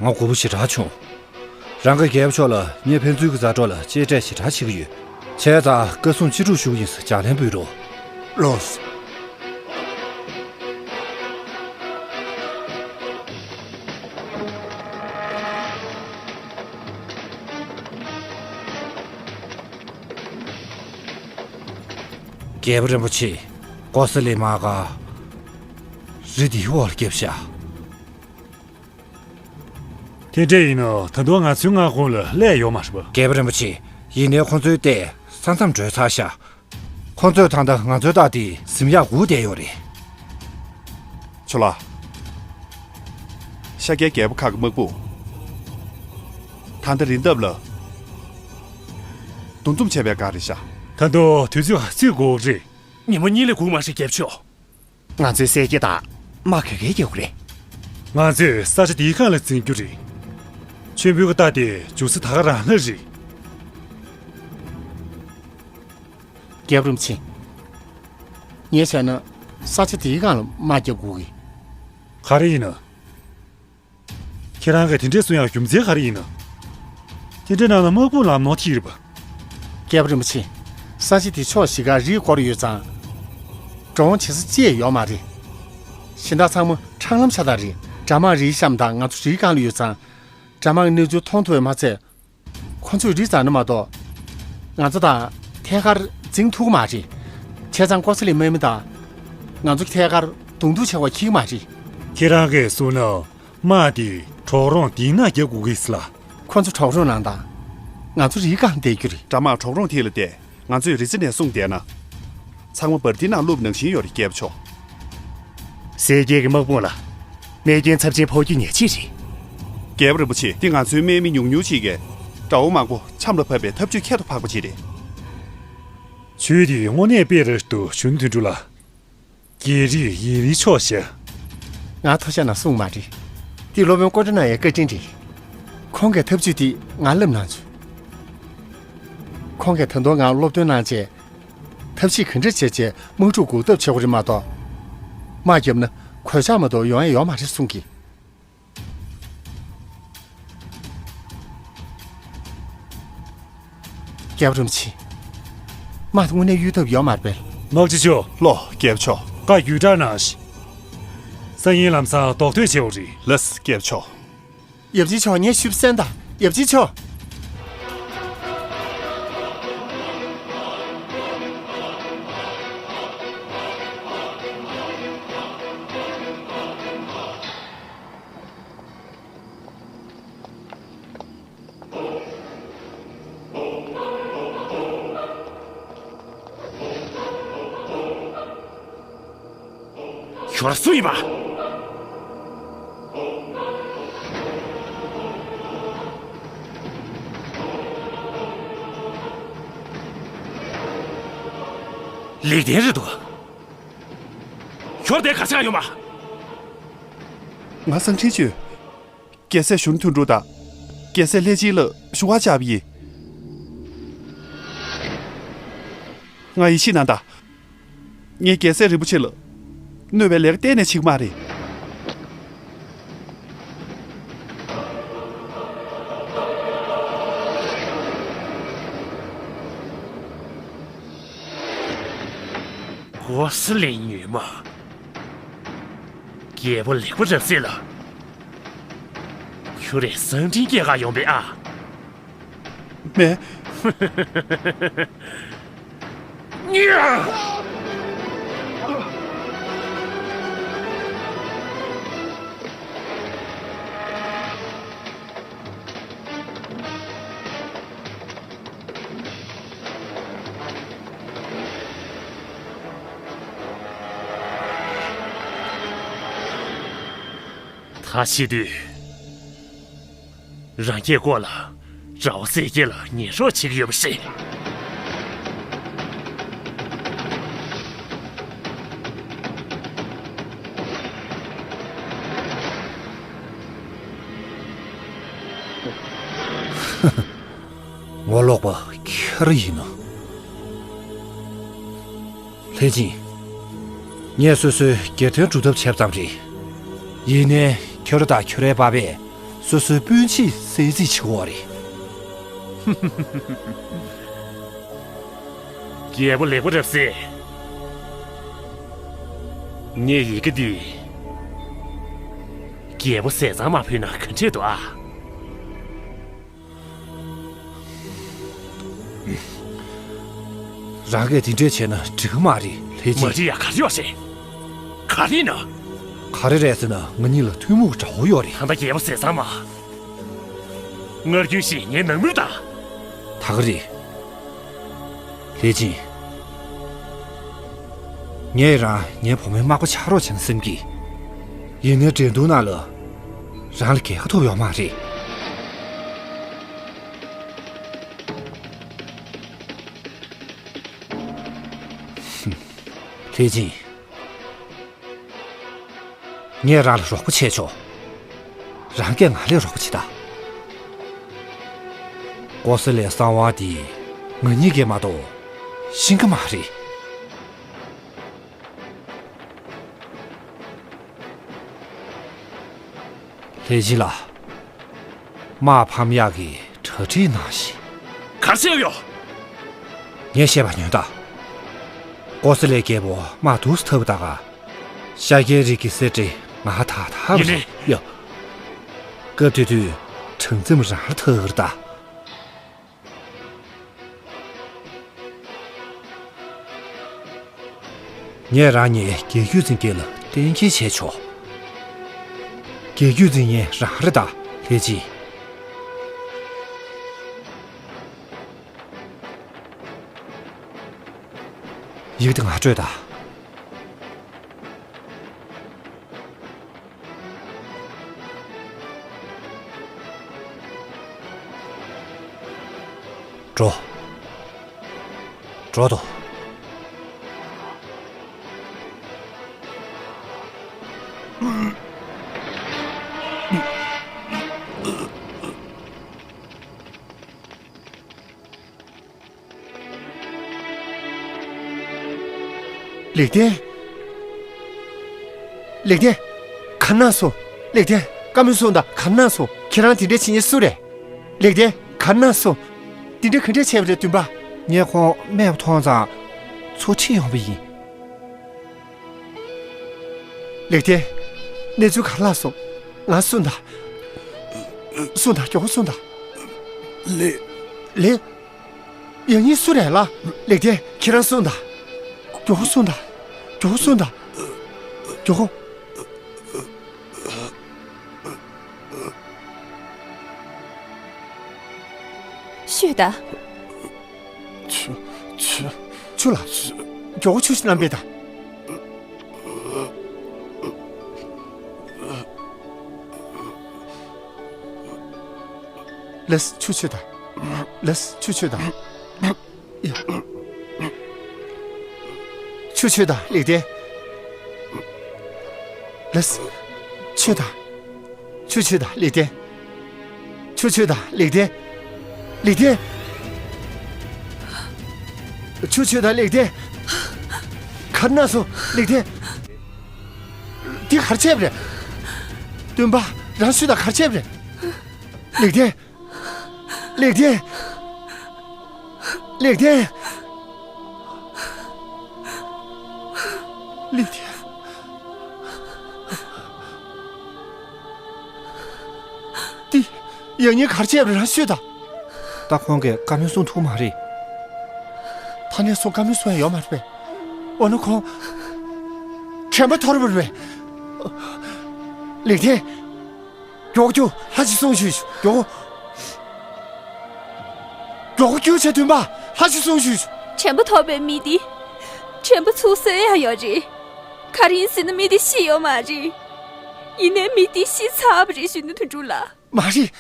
ང་མགོ་པོ་ཞེ་དྲག་བྱུང་། རང་གི་རྒྱལ་པོ་མཆོག་ལ་ངས་ཕན་ཚུན་གྱི་མཛའ་གྲོགས་ལ་གཅེས་སྤྲས་ཞེ་དྲག་བྱེད་ཀྱི་ཡོད། བྱས་ཙང་བཀའ་གསུང་ཅི་སྒྲུབ་ཞུ་གི་ཡིན་ཟེར་ལྗགས་ལན་འབུལ་རོགས། ལགས་སོ། རྒྱལ་པོ་རིན་པོ་ཆེ། ཀོ་ས་ལའི་དམག་སྒར་རི་འདིའི་འོག་ལ་བརྒྱབ་ཤག་དེ་འདྲ་ཡིན་ན་ད་དུང་ང་ཚོའི་མངའ་ཁོངས་ལ་སླེབས་ཡོད་མ་རེད་པ། རྒྱལ་པོ་རིན་པོ་ཆེ། ཡིན་ནའི་ཁོ་ཚོའི་རྟས་ས་མཚམས་བྲོས་ཚར་ཤག་ཁོ་ཚོས་ད་ལྟ་ང་ཚོའི་རྟ་དེ་ཟིན་ཡག་སྒུག་བསྡད་ཡོད་རེད། ཆོ་ལགས། ཤཱཀྱའི་རྒྱལ་པོ་ཁག་གི་དམག་དཔུང་། ད་ལྟ་རི་འདབས་ལ་འདུ་འཛོམས་བྱས་པའི་སྒང་རེད་ཤག་ད་དུང་དུས་ཚོད་ཧ་ཅང་འགོར་གི་རེད། ཉིན་མོ་གཉིས་ལས་འགོར་མ་རེད་རྒྱལ་པོ་མཆོག་ང་ཚོའི་གསེར་སྐྱེས་དང་དམག་ག་གེ་རྒྱག་གི་རེད། ང་ཚོས་ས་ཆ་འདིའི་སྒང་ལ་འཛིན་རྒྱུ་རེད། མཆོད་འབུལ་གྱི་རྟ་དེ་འཇུག་ས་ད་ག་རང་ལ་རེད། རྒྱལ་པོ་རིན་པོ་ཆེ། ངས་བྱས་ན་ས་ཆ་འདིའི་སྒང་ལ་དམག་རྒྱག་དགོས་གི། ག་རེ་ཡིན་ན། ཁྱེད་རང་གིས་དེ་འདྲས་གསུང་ཡག་རྒྱུ་མཚན་ག་རེ་ཡིན་ན། དེ་འདྲས་གནང་ན་དམག་དཔུང་ལམ་ནོར་ཐིག་རེད་པ། རྒྱལ་པོ་རིན་པོ་ཆེ། ས་ཆ་དེ་ཕྱོགས་བཞི་ཀ་རིས་བསྐོར་ཡོད་ཙང་། འགྲོ་འོང་བྱེད་ས་ཅི་ཡང་ཡོད་མ་རེད། གཞན་དག་ཚང་མ་འཕྲང་ལམ་ཆགས་སྟངས་རེད། དགྲ་དམག་རིའི་གཤམ་དང་ང་ཚོ་རིའི་སྒང་ལ་ཡོད་ཙང་། དགྲ་དམག་གི་གནས་ཚུལ་མཐོང་ཐུབ་པ་མ་ཚད། ཁོ་ཚོས་རི་འཛེགས་ན་མ་གཏོགས། ང་ཚོ་དང་ཐད་ཀར་འཛིང་ཐུབ་ཀྱི་མ་རེད། བྱས་ཙང་ཀོ་ས་ལའི་དམག་མི་དང་། ང་ཚོ་གིས་ཐད་ཀར་གདོང་ཐུག་བྱེད་པ་འཁྱིལ་གྱི་མ་རེད། ཁྱེད་རང་གིས་གསུངས་ན། དམག་དེས་གྲོག་རོང་དེའི་ནང་རྒྱག་དགོས་ཀྱི་ཟེར་ལ། ཁོ་ཚོ་གྲོག་རོང་ནང་དང་། ང་ཚོ་རིའི་སྒང་བསྡད་རྒྱུ་རེད། དགྲ་དམག་གྲོག་རོང་དེ་ལ་བསྡད། ང་ཚོས་རི་རྩེ་ནས་སྲུང་བསྡད་ན། ཚང་མ་འབར་མདེལ་ནང་བླུགས་ནང་བཞིན་ཡོད་རེད་རྒྱལ་པོ་མཆོག་སེར་སྐྱའི་དམག་དཔུང་ལ་རྨས་སྐྱོན་ཚབས་ཆེན་ཕོག་རྒྱུ་ཉག་གཅིག་རེད། རྒྱལ་པོ་རིན་པོ་ཆེ། འདི་ང་ཚོའི་དམག་མི་ཉུང་ཉུང་ཅིག་གིས་དགྲ་བོ་མང་པོ་ཆམ་ལ་ཕབ་པའི་ཐབས་ཇུས་ཁྱད་དུ་འཕགས་པ་ཅིག་རེད། ཆོས་དེ་དངོས་གནས་དཔེ་རེད་འདུག་གཞོན་དོན་གྲུབ་ལགས། རྒྱལ་རིགས་ཡིན་རིགས་ཆོག་ཤག་ང་ཐོ་ཤ་ན་གསུངས་མ་རེད། འདི་སློབ་དཔོན་ཀོ་ཏྲ་ན་ཡའི་བཀའ་དྲིན་རེད། ཁོང་གིས་ཐབས་ཇུས་འདི་ང་བསླབས་གནང་བྱུང་། ཁོང་གིས་ད་དུང་ང་སློབ་སྟོན་གནང་བྱས། ཐབས་ཤེས་ག་འདྲ་བྱས་བྱས་དམག་འཁྲུག་འགོག་ཐབས་བྱེད་དགོས་རེད་མ་གཏོགས། དམག་བརྒྱབ་ན་གོད་ཆག་མ་གཏོགས་ཡོང་ཡ་ཡོད་མ་རེད་གསུང་གི། རྒྱལ་པོ་རིན་པོ་ཆེ། དམག་དེ་དངོས་གནས་གཡུལ་ཐབས་ཡོད་མ་རེད་པས། དམག་སྤྱི་མཆོག་ལོ། རྒྱལ་པོ་མཆོག་བཀའ་བརྒྱུད་བསྒྲགས་གནང་ཞིག་སང་ཉིན་ལམ་སང་རྡོག་ཐོས་བྱེད་དགོས་རེད། ལགས་སོ་རྒྱལ་པོ་མཆོག་ཡབ་ཆེན་མཆོག་ངས་ཞུས་པ་གསན་དང་། ཡབ་ཆེན་མཆོག་ཁྱོད་རང་སུ་ཡིན་པ། ལེགས་ལྡན་རེད་འདུག་ཁྱོད་དེ་ག་ཆགས་ཡོད་མ། ང་གསང་འཕྲིན་བཅོལ། རྒྱལ་སྲས་གཞོན་ནུ་དོན་གྲུབ་དང་། རྒྱལ་སྲས་ལྷས་སྦྱིན་ལ་ཞུ་བ་བཅར་བ་ཡིན། ང་ཡིད་ཆེས་གནང་དང་། ངས་རྒྱལ་སྲས་རིན་པོ་ཆེ་ལ་གནོད་པའི་ལས་ཀ་གཏན་ནས་བྱེད་ཀྱི་མ་རེད། ཀོ་ས་ལའི་ཉུལ་མ། རྒྱལ་པོ་ལེགས་པ་རབ་གསལ་ལ། ཁྱོད་རའི་གསང་འཕྲིན་སྐྱེལ་ག་ཡོང་པས་ཨ། མེད། ད་བྱེད་དུས། རང་སྐྱེས་སྐོར་ལ་ར་བ་སྲས་སྐྱེས་ལ་ཉེས་གསོག་བྱེད་ཀྱི་ཡོད་པ་རེད། ངོ་ལོག་པ་ཁྱེད་རང་ཡིན་ནོ། ལྷས་སྦྱིན། ངས་སོ་སོའི་སྒེར་དོན་སྒྲུབ་ཐབས་བྱས་པ་ཙམ་རེད། ཡིན་ནའི་ཁྱོད་རང་དང་ཁྱོད་རའི་པ་ཕས་སོ་སོའི་སྤུན་མཆེད་གསོད་རྩིས་བྱེད་ཀྱི་ཡོད་རེད། རྒྱལ་པོ་ལེགས་པ་རབ་གསལ། ངས་ཡི་གེ་འདི་རྒྱལ་པོ་ཟས་གཙང་མར་ཕུལ་ན་ག་འདྲས་འདུག་ཨ། རང་གིས་དེ་འདྲས་བྱས་ན་འགྲིག་གི་མ་རེད་ལྷས་སྦྱིན། མ་འགྲིག་ཡ་ག་རེ་ཡོད་རེད། ག་རེ་ཡིན་ན། ག་རེ་རེད་ཟེར་ན་ང་གཉིས་ལ་ཐུན་མོང་གི་དགྲ་བོ་ཡོད་རེད། ད་ལྟ་རྒྱལ་པོ་ཟས་གཙང་མ། སྔར་རྒྱུན་བཞིན་ངའི་ནང་མི་དང་། ད་ག་རེད། ལྷས་སྦྱིན། ངས་རང་ངའི་བུ་མོའི་མག་པ་ཆགས་རོགས་བྱས་ན་བསམ་གི། ཡིན་ནའི་འགྲན་བསྡུར་ནང་ལ་རང་ལ་རྒྱལ་ཁ་ཐོབ་ཡོད་མ་རེད། ལྷས་སྦྱིན། ངས་རང་ལ་རོགས་པ་བྱས་ཆོག་རང་གིས་ང་ལ་རོགས་པ་བྱེད་དང་། ཀོ་ས་ལའི་གསང་བ་འདི་ང་གཉིས་ཀས་མ་གཏོགས་ཤེས་ཀྱི་མ་རེད། ལྷས་སྦྱིན་ལགས། དམག་ཕམ་ཡག་གི་གྲ་སྒྲིག་གནང་ཞིག་ག་རེ་བྱས་ཡོད། ངས་བཤད་པ་ཉོན་དང་། ཀོ་ས་ལའི་རྒྱལ་པོ་དམག་སྡུག་ཏུ་འཐབ་པ་དག་ག་ཤཱཀྱའི་རིགས་ཀྱི་གསེར་ཁྲི་ང་ཧ་ཐག་ཐག་པ་ཡིན་ནའི་རེད་ཡ། སྐབས་དེ་དུས་གྲངས་འཛིན་རང་ལ་ཐག་གི་རེད་ད། ངས་རང་ཉིད་རྒྱལ་བརྒྱུད་འཛིན་མཁན་ལ་གཏན་འཁེལ་བྱས་ཆོག་རྒྱལ་བརྒྱུད་འཛིན་མཁན་རང་རེད་ད་ལྷས་སྦྱིན། ཡིག་དེ་ང་སྤྲོད་དང་། འགྲོ། འགྲོ་དོ། ལེགས་ལྡན། ལེགས་ལྡན། ག་རེ་གནང་སོང་། ལེགས་ལྡན། བཀའ་མོལ་གསུངས་དང་ག་རེ་གནང་སོང་། ཁྱེད་རང་དེ་འདྲ་བྱེད་མཁན་སུ་རེད། ལེགས་ལྡན། ག་རེ་གནང་སོང་། དེ་འདྲ་ག་འདྲ་བྱས་པ་རེད་བདུན་པ། ངས་ཁོང་རྨས་པ་མཐོང་ཙང་ཚུར་ཁྲིད་ཡོང་བ་ཡིན། ལེགས་ལྡན། གནས་ཚུལ་ག་རེ་ལྷག་སོང་། ང་གསུངས་དང་། གསུངས་དང་མགྱོགས་པོ་གསུངས་དང་། ལེགས། ལེགས། ཡང་སྙིང་སུ་རེད་ལ། ལེགས་ལྡན་ཁྱེད་རང་གསུངས་དང་། མགྱོགས་པོ་གསུངས་དང་། མགྱོགས་པོ་གསུངས་དང་། མགྱོགས་པོ། ཤོད་དང་། ཆུ། ཆུ། ཆུ་ལ། མགྱོགས་པོ་ཆུ་ཞིག་བླངས་པས་དང་། ལགས་སོ། ཆུ་མཆོད་དང་། ལགས་སོ། ཆུ་མཆོད་དང་། ཡ། ཆུ་མཆོད་དང་། ལེགས་ལྡན། ལགས་སོ། མཆོད་དང་། ཆུ་མཆོད་དང་། ལེགས་ལྡན། ཆུ་མཆོད་དང་། ལེགས་ལྡན། ལེགས་ལྡན། ཆུ་མཆོད་དང་། ལེགས་ལྡན། ག་རེ་ན་སོང་། ལེགས་ལྡན། འདི་ག་རེ་བྱས་པ་རེད། སྟོན་པ། རང་ཤི་དང་། ག་རེ་བྱས་པ་རེད། ལེགས་ལྡན། ལེགས་ལྡན། ལེགས་ལྡན། ལེགས་ལྡན། འདི་ཡང་སྙིང་གར་བཅད་པ་རང་ཤོད་དང་། ད་ཁོང་གིས་བཀའ་མོལ་གསུང་ཐུབ་མ་རེད། ད་ནས་བཟུང་བཀའ་མོལ་གསུང་ཡ་ཡོད་མ་རེད་པས། འོ་ན་ཁོང་དྲན་པ་ཐོར་བ་རེད་པས། ལེགས་ལྡན། མགྱོགས་རྒྱུགས། ལྷ་ཅིག་སོང་ཞུས། མགྱོགས། མགྱོགས་རྒྱུགས་བྱས། སྟོན་པ། ལྷ་ཅིག་སོང་ཞུས། དྲན་པ་ཐོར་བའི་མི་དེ། དྲན་པ་ཚུར་གསོ་ཡ་ཡོད་རེད། ག་རེ་ཡིན་ཟེར་ན་མི་དེ་ཤི་ཡོད་མ་རེད། ཡིན་ནའི་མི་དེ་ཤི་ཚར་བ་རེད་ཞུས་ན་དོན་གྲུབ་ལགས། མ་རེད།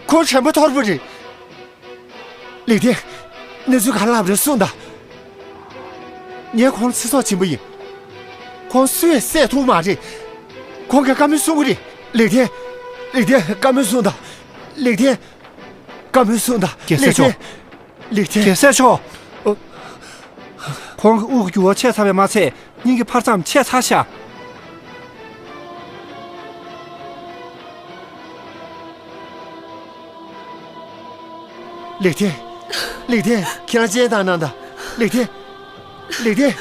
ཁོང་དྲན་པ་ཐོར་བ་རེད། ལེགས་ལྡན། གནས་ཚུལ་ག་རེ་ལབ་རེད་གསུངས་དང་། ངས་ཁོང་ཚེ་སྲོག་སྦྱིན་པ་ཡིན། ཁོང་སུས་བསད་ཐུབ་མ་རེད། ཁོང་གིས་བཀའ་མོལ་གསུང་གི་རེད། ལེགས་ལྡན། ལེགས་ལྡན། བཀའ་མོལ་གསུངས་དང་། ལེགས་ལྡན། བཀའ་མོལ་གསུངས་དང་། རྒྱལ་སྲས་མཆོག་ལེགས་ལྡན། རྒྱལ་སྲས་མཆོག་ཨོ། ཁོང་གི་དབུགས་ཀྱི་རྒྱུ་བ་ཆད་ཚར་བས་མ་ཚད། སྙིང་གི་འཕར་མཚམས་ཆད་ཚར་ཤག་ལེགས་ལྡན། ལེགས་ལྡན། ཁྱེད་རང་སྤྱན་བཏང་གནང་དང་། ལེགས་ལྡན། ལེགས་ལྡན།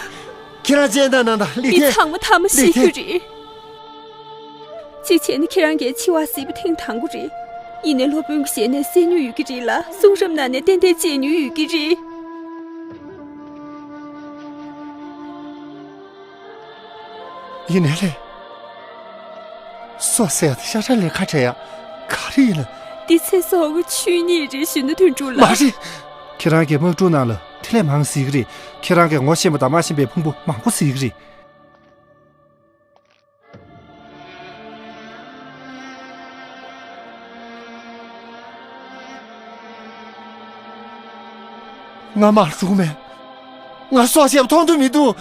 ཁྱེད་རང་སྤྱན་བཏང་གནང་དང་། ལེགས་ལྡན། མི་ཚང་མ་ཐ་མ་ཤི་རྒྱུ་རེད། གཅིག་བྱས་ན་ཁྱེད་རང་གིས་འཆི་བ་གཟིགས་པ་ཐེངས་དང་པོ་རེད། ཡིན་ནའི་སློབ་དཔོན་གྱི་ཞལ་ནས་གསན་མྱོང་ཡོད་ཀྱི་རེད་ལ། གསུང་རབ་ནང་ནས་ཏན་ཏན་མཇལ་མྱོང་ཡོད་ཀྱི་རེད། ཡིན་ནའི་ལས། སྲོག་བསད་ཡ་དེ་ཤ་ཁྲག་ལས་ཁ་བྲལ་ཡ། ག་རེ་ཡིན་ན། འདི་ཚེ་སྲོག་གི་ཆོས་ཉིད་རེད་ཞུས་ན་དོན་གྲུབ་ལགས། མ་རེད། ཁྱེད་རང་གིས་དམག་འཁྲུག་ནང་ལ་ཐེ་ལེ་མང་གཟིགས་ཀྱི་རེད། ཁྱེད་རང་གིས་ངོ་ཤེས་པ་དང་མ་ཤེས་པའི་ཕུང་པོ་མང་པོ་གཟིགས་ཀྱི་རེད། ང་དམག་འཁྲུག་མེད། ང་སྲོག་བཅད་པ་མཐོང་དུ་མི་འདུག་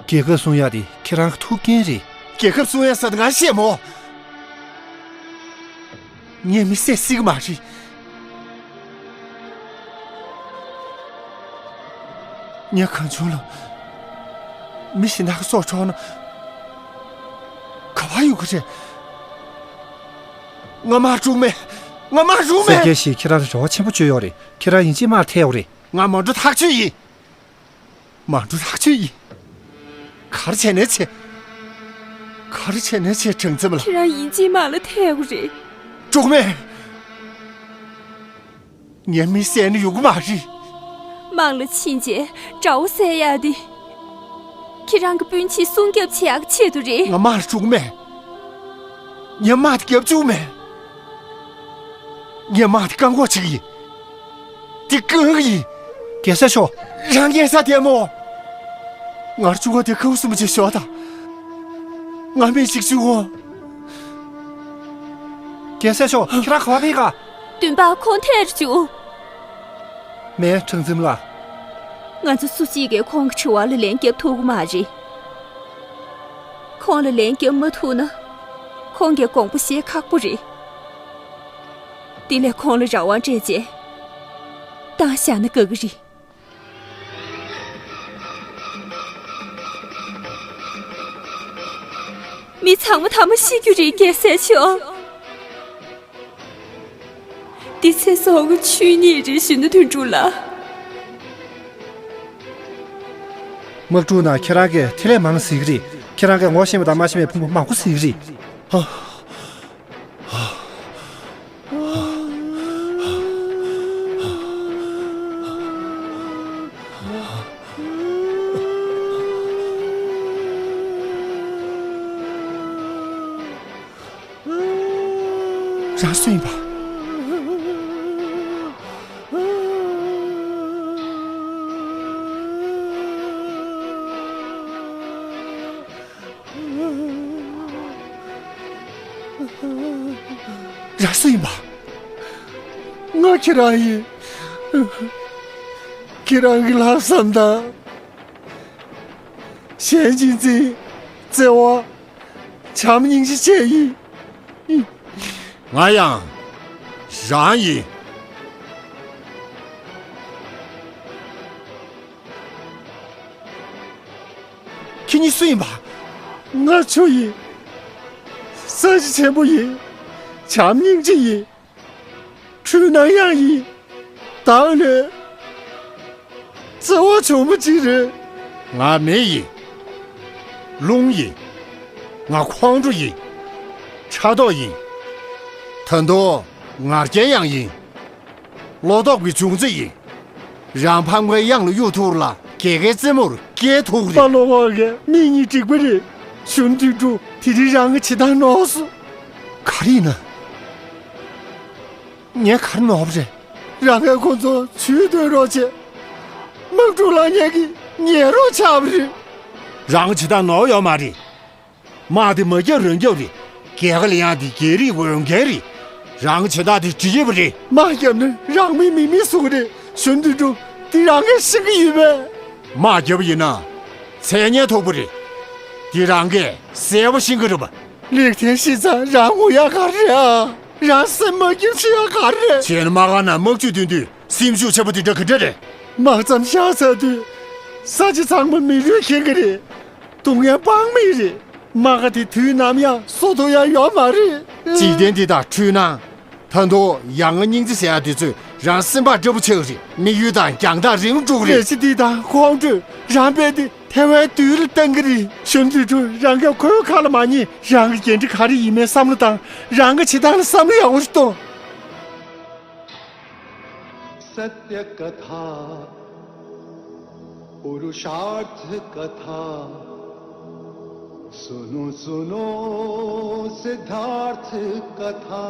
རྒྱལ་ཁབ་སྲུང་ཡ་དེ་ཁྱེད་རང་གི་ཐུགས་འགན་རེད། རྒྱལ་ཁབ་སྲུང་ཡ་ཟེར་དེ་ང་ཤེས་མོ། ངས་མི་བསད་སྲིད་ཀྱི་མ་རེད། ངས་གང་བྱུང་ལ་མི་གཞན་དག་གི་སྲོག་འཕྲོག་ན་ག་པར་ཡོང་གི་རེད། ང་དམག་འཁྲུག་མེད། ང་དམག་འཁྲུག་མེད། ཟེར་མཁན་ཞིག་ཁྱེད་རང་ལ་རེ་བ་ཆེན་པོ་བཅོལ་ཡོད་རེད། ཁྱེད་རང་ཡིན་གཅིག་དམག་ལ་ཐད་ཡོད་རེད། ང་མོ་ཊ་ཐག་ཆོད་ཡིན། མང་ཀྲུ་ཐག་ཆོད་ཡིན། ག་རེ་བྱས་ནས་བྱེད། ག་རེ་བྱས་ནས་བྱེད། དྲང་ཙམ་ལ། ཁྱེད་རང་ཡིན་གཅིག་དམག་ལ་ཐད་དགོས་རེད། འབྲུག་སྨན། ངས་མི་བསད་ན་ཡོང་གི་མ་རེད། དམག་ལ་ཕྱིན་རྗེས་དགྲ་བོ་བསད་ཡག་དེ། ཁྱེད་རང་གི་སྤུན་མཆེད་སྲུང་སྐྱོབ་བྱེད་ཡག་ཆེད་དུ་རེད། ང་དམག་ལ་འབྲུག་སྨན། ངས་དམག་དེ་རྒྱབ་བཅུག་མེད། ངས་དམག་དེ་བཀག་འགོག་བྱེད་ཀྱི་ཡིན། དེ་བཀག་གི་ཡིན། རྒྱལ་སྲས་མཆོག་རང་ཉན་ས་དེ་མོ། ངར་བཅུག་གོ་དེ་ཁ་བ་གསུམ་པ་ཅིག་ཞོག་དང་། ང་མི་གཅིག་བཅུག་གོ། རྒྱལ་སྲས་མཆོག་ཁྱེད་རང་ག་བ་ཕེབས་ག་སྟོན་པ་ཁོང་ཐད་རུ་བཅུག་མེད་ཁྲང་འཛིན་ལགས། ང་ཚོ་སུ་གཅིག་གིས་ཁོང་གི་དྲི་བ་ལ་ལན་རྒྱབ་ཐུབ་ཀྱི་མ་རེད། ཁོང་ལ་ལན་རྒྱབ་མ་ཐུབ་ན། ཁོང་གིས་དགོངས་པ་བཞེས་ཁག་པོ་རེད། དེ་ལས་ཁོང་ལ་རང་དབང་སྤྲད་རྗེས། བཏང་བཞག་ན་དགའ་གི་རེད། མི་ཚང་མ་ཐ་མ་ཤི་རྒྱུ་རེད། རྒྱལ་སྲས་མཆོག་འདི་ཚེ་སྲོག་གི་ཆོས་ཉིད་རེད་ཞུས་ན་དོན་འགྲུབ་ལ། དམག་འཁྲུག་ནང་ཁྱེད་རང་གིས་ཐེ་ལེ་མང་གཟིགས་ཀྱི་རེད། ཁྱེད་རང་གིས་ངོ་ཤེས་པ་དང་མ་ཤེས་པའི་ཕུང་པོ་མང་པོ་གཟིགས་ཀྱི་རེད། རང་སུ་ཡིན་པ། རང་སུ་ཡིན་པ། ང་ཁྱེད་རང་ཡིན། ཁྱེད་རང་གི་ལྷག་བསམ་དང་། གཞན་གཅེས་འཛིན། བརྩེ་བ། བྱམས་སྙིང་རྗེ་བཅས་ཡིན། ང་ཡང་རང་ཡིན། ཁྱེད་གཉིས་སུ་ཡིན་པ། ང་ཆུ་ཡིན། ས་གཞི་ཆེན་པོ་ཡིན། བྱམས་སྙིང་རྗེ་ཡིན། འཁྲུལ་སྣང་ཡང་ཡིན། བདག་ལས་བརྩེ་བ་བྱུང་བ་ཅིག་རེད། ང་མེ་ཡིན། རླུང་ཡིན། ང་ཁོང་ཁྲོ་ཡིན། ཕྲག་དོག་ཡིན། ད་དུང་ང་རྒྱལ་ཡང་ཡིན། བློ་ལྡོག་གི་འབྱུང་རྩི་ཡིན། རང་ཕམ་ཁའི་གཡང་ལ་གཡུག་ཐུག་ལ་རྒྱལ་ཁའི་རྩེ་མོར་སྐྱེལ་ཐུག་པ་རེད། བློ་ཁོག་གིས་མིག་གཉིས་འགྲིག་པ་རེད། གཞོན་དུས་འགྲོ་དེ་རིང་རང་གི་བྱེད་སྟངས་ནོར་སོང་། ག་རེ་ཡིན་ན། ངས་ག་རེ་ནོར་བ་རེད། རང་གིས་ཁོ་ཚོ་ཇུས་འདོན་རོགས་བྱས། དམག་འཁྲུག་ལངས་མཁན་གྱི་ཉེན་རོགས་ཆགས་པ་རེད། རང་གི་བྱེད་སྟངས་ནོར་ཡོད་མ་རེད། དམག་དེ་མ་བརྒྱབ་རང་བརྒྱབ་རེད། རྒྱལ་ཁ་ལེན་ཡག་དེ་རྒྱལ་རིགས་འོས་འགན་རེད། རང་གི་བྱེད་སྟངས་དེ་འགྲིག་གི་མ་རེད། དམག་བརྒྱབ་ན་རང་མིང་མི་མེད་བཟོ་གི་རེད། གཞོན་དུས་འགྲོ་དེ་རང་གིས་ཤེས་ཀྱི་ཡོད་པས། དམག་བརྒྱབ་པ་ཡིན་ན་མཚན་སྙན་ཐོབ་པ་རེད། དེ་རང་གིས་གསལ་པོ་ཤེས་ཀྱི་རེད་པ། ལེགས་ལྡན་ཤེས་ཙང་རང་ངུ་ཡག་ག་རེ་རེད་ཨ། རང་སེམས་མ་སྐྱིད་བྱེད་ཡག་ག་རེ་རེད། བྱས་ན་དམག་སྒར་ནང་དམག་ཇུས་འདོན་དུས་སེམས་ཤུགས་ཆེན་པོ་དེ་འདྲ་ག་འདྲ་རེད། དམག་མཚམས་བཞག་ཚར་དུས་ས་ཆ་ཚང་མ་མི་ལུས་འཁེལ་གི་རེད། སྡུག་བསྔལ་དཔག་མེད་རེད། དམག་སྒར་དེ་དུས་ནམ་ཡང་བཟོ་ཐུབ་ཡག་ཡོད་མ་རེད། འཇིག་རྟེན་འདི་དང་འཁྲུལ་སྣང་། ད་དུང་ཡ་ང་སྙིང་རྗེ་ཟེར་ཡག་དེ་ཚོས་རང་སེམས་པ་འདྲ་པོ་ཆགས་ཀྱི་རེད། དམིགས་ཡུལ་དང་རྒྱང་ཐག་རིང་པོ་འགྲོ་གི་རེད། ལས་བྱེད་འདི་དང་ཁོང་ཁྲོས་རང་དཔེ་དེ་ཐལ་བའི་དུས་ལ་བཏང་གི་རེད། གཞོན་དུས་འགྲོ་རང་གིས་ཁོའི་ཁ་ལ་མ་ཉན། རང་གི་འགན་འཁྲི་ག་རེ་ཡིན་མིན་བསམ་བློ་བཏང་། རང་གི་བྱེད་སྟངས་ལ་བསམ་བློ་ཡག་པོ་ཞིག་གཏོང་། सत्य कथा पुरुषार्थ कथा सुनो सुनो सिद्धार्थ कथा।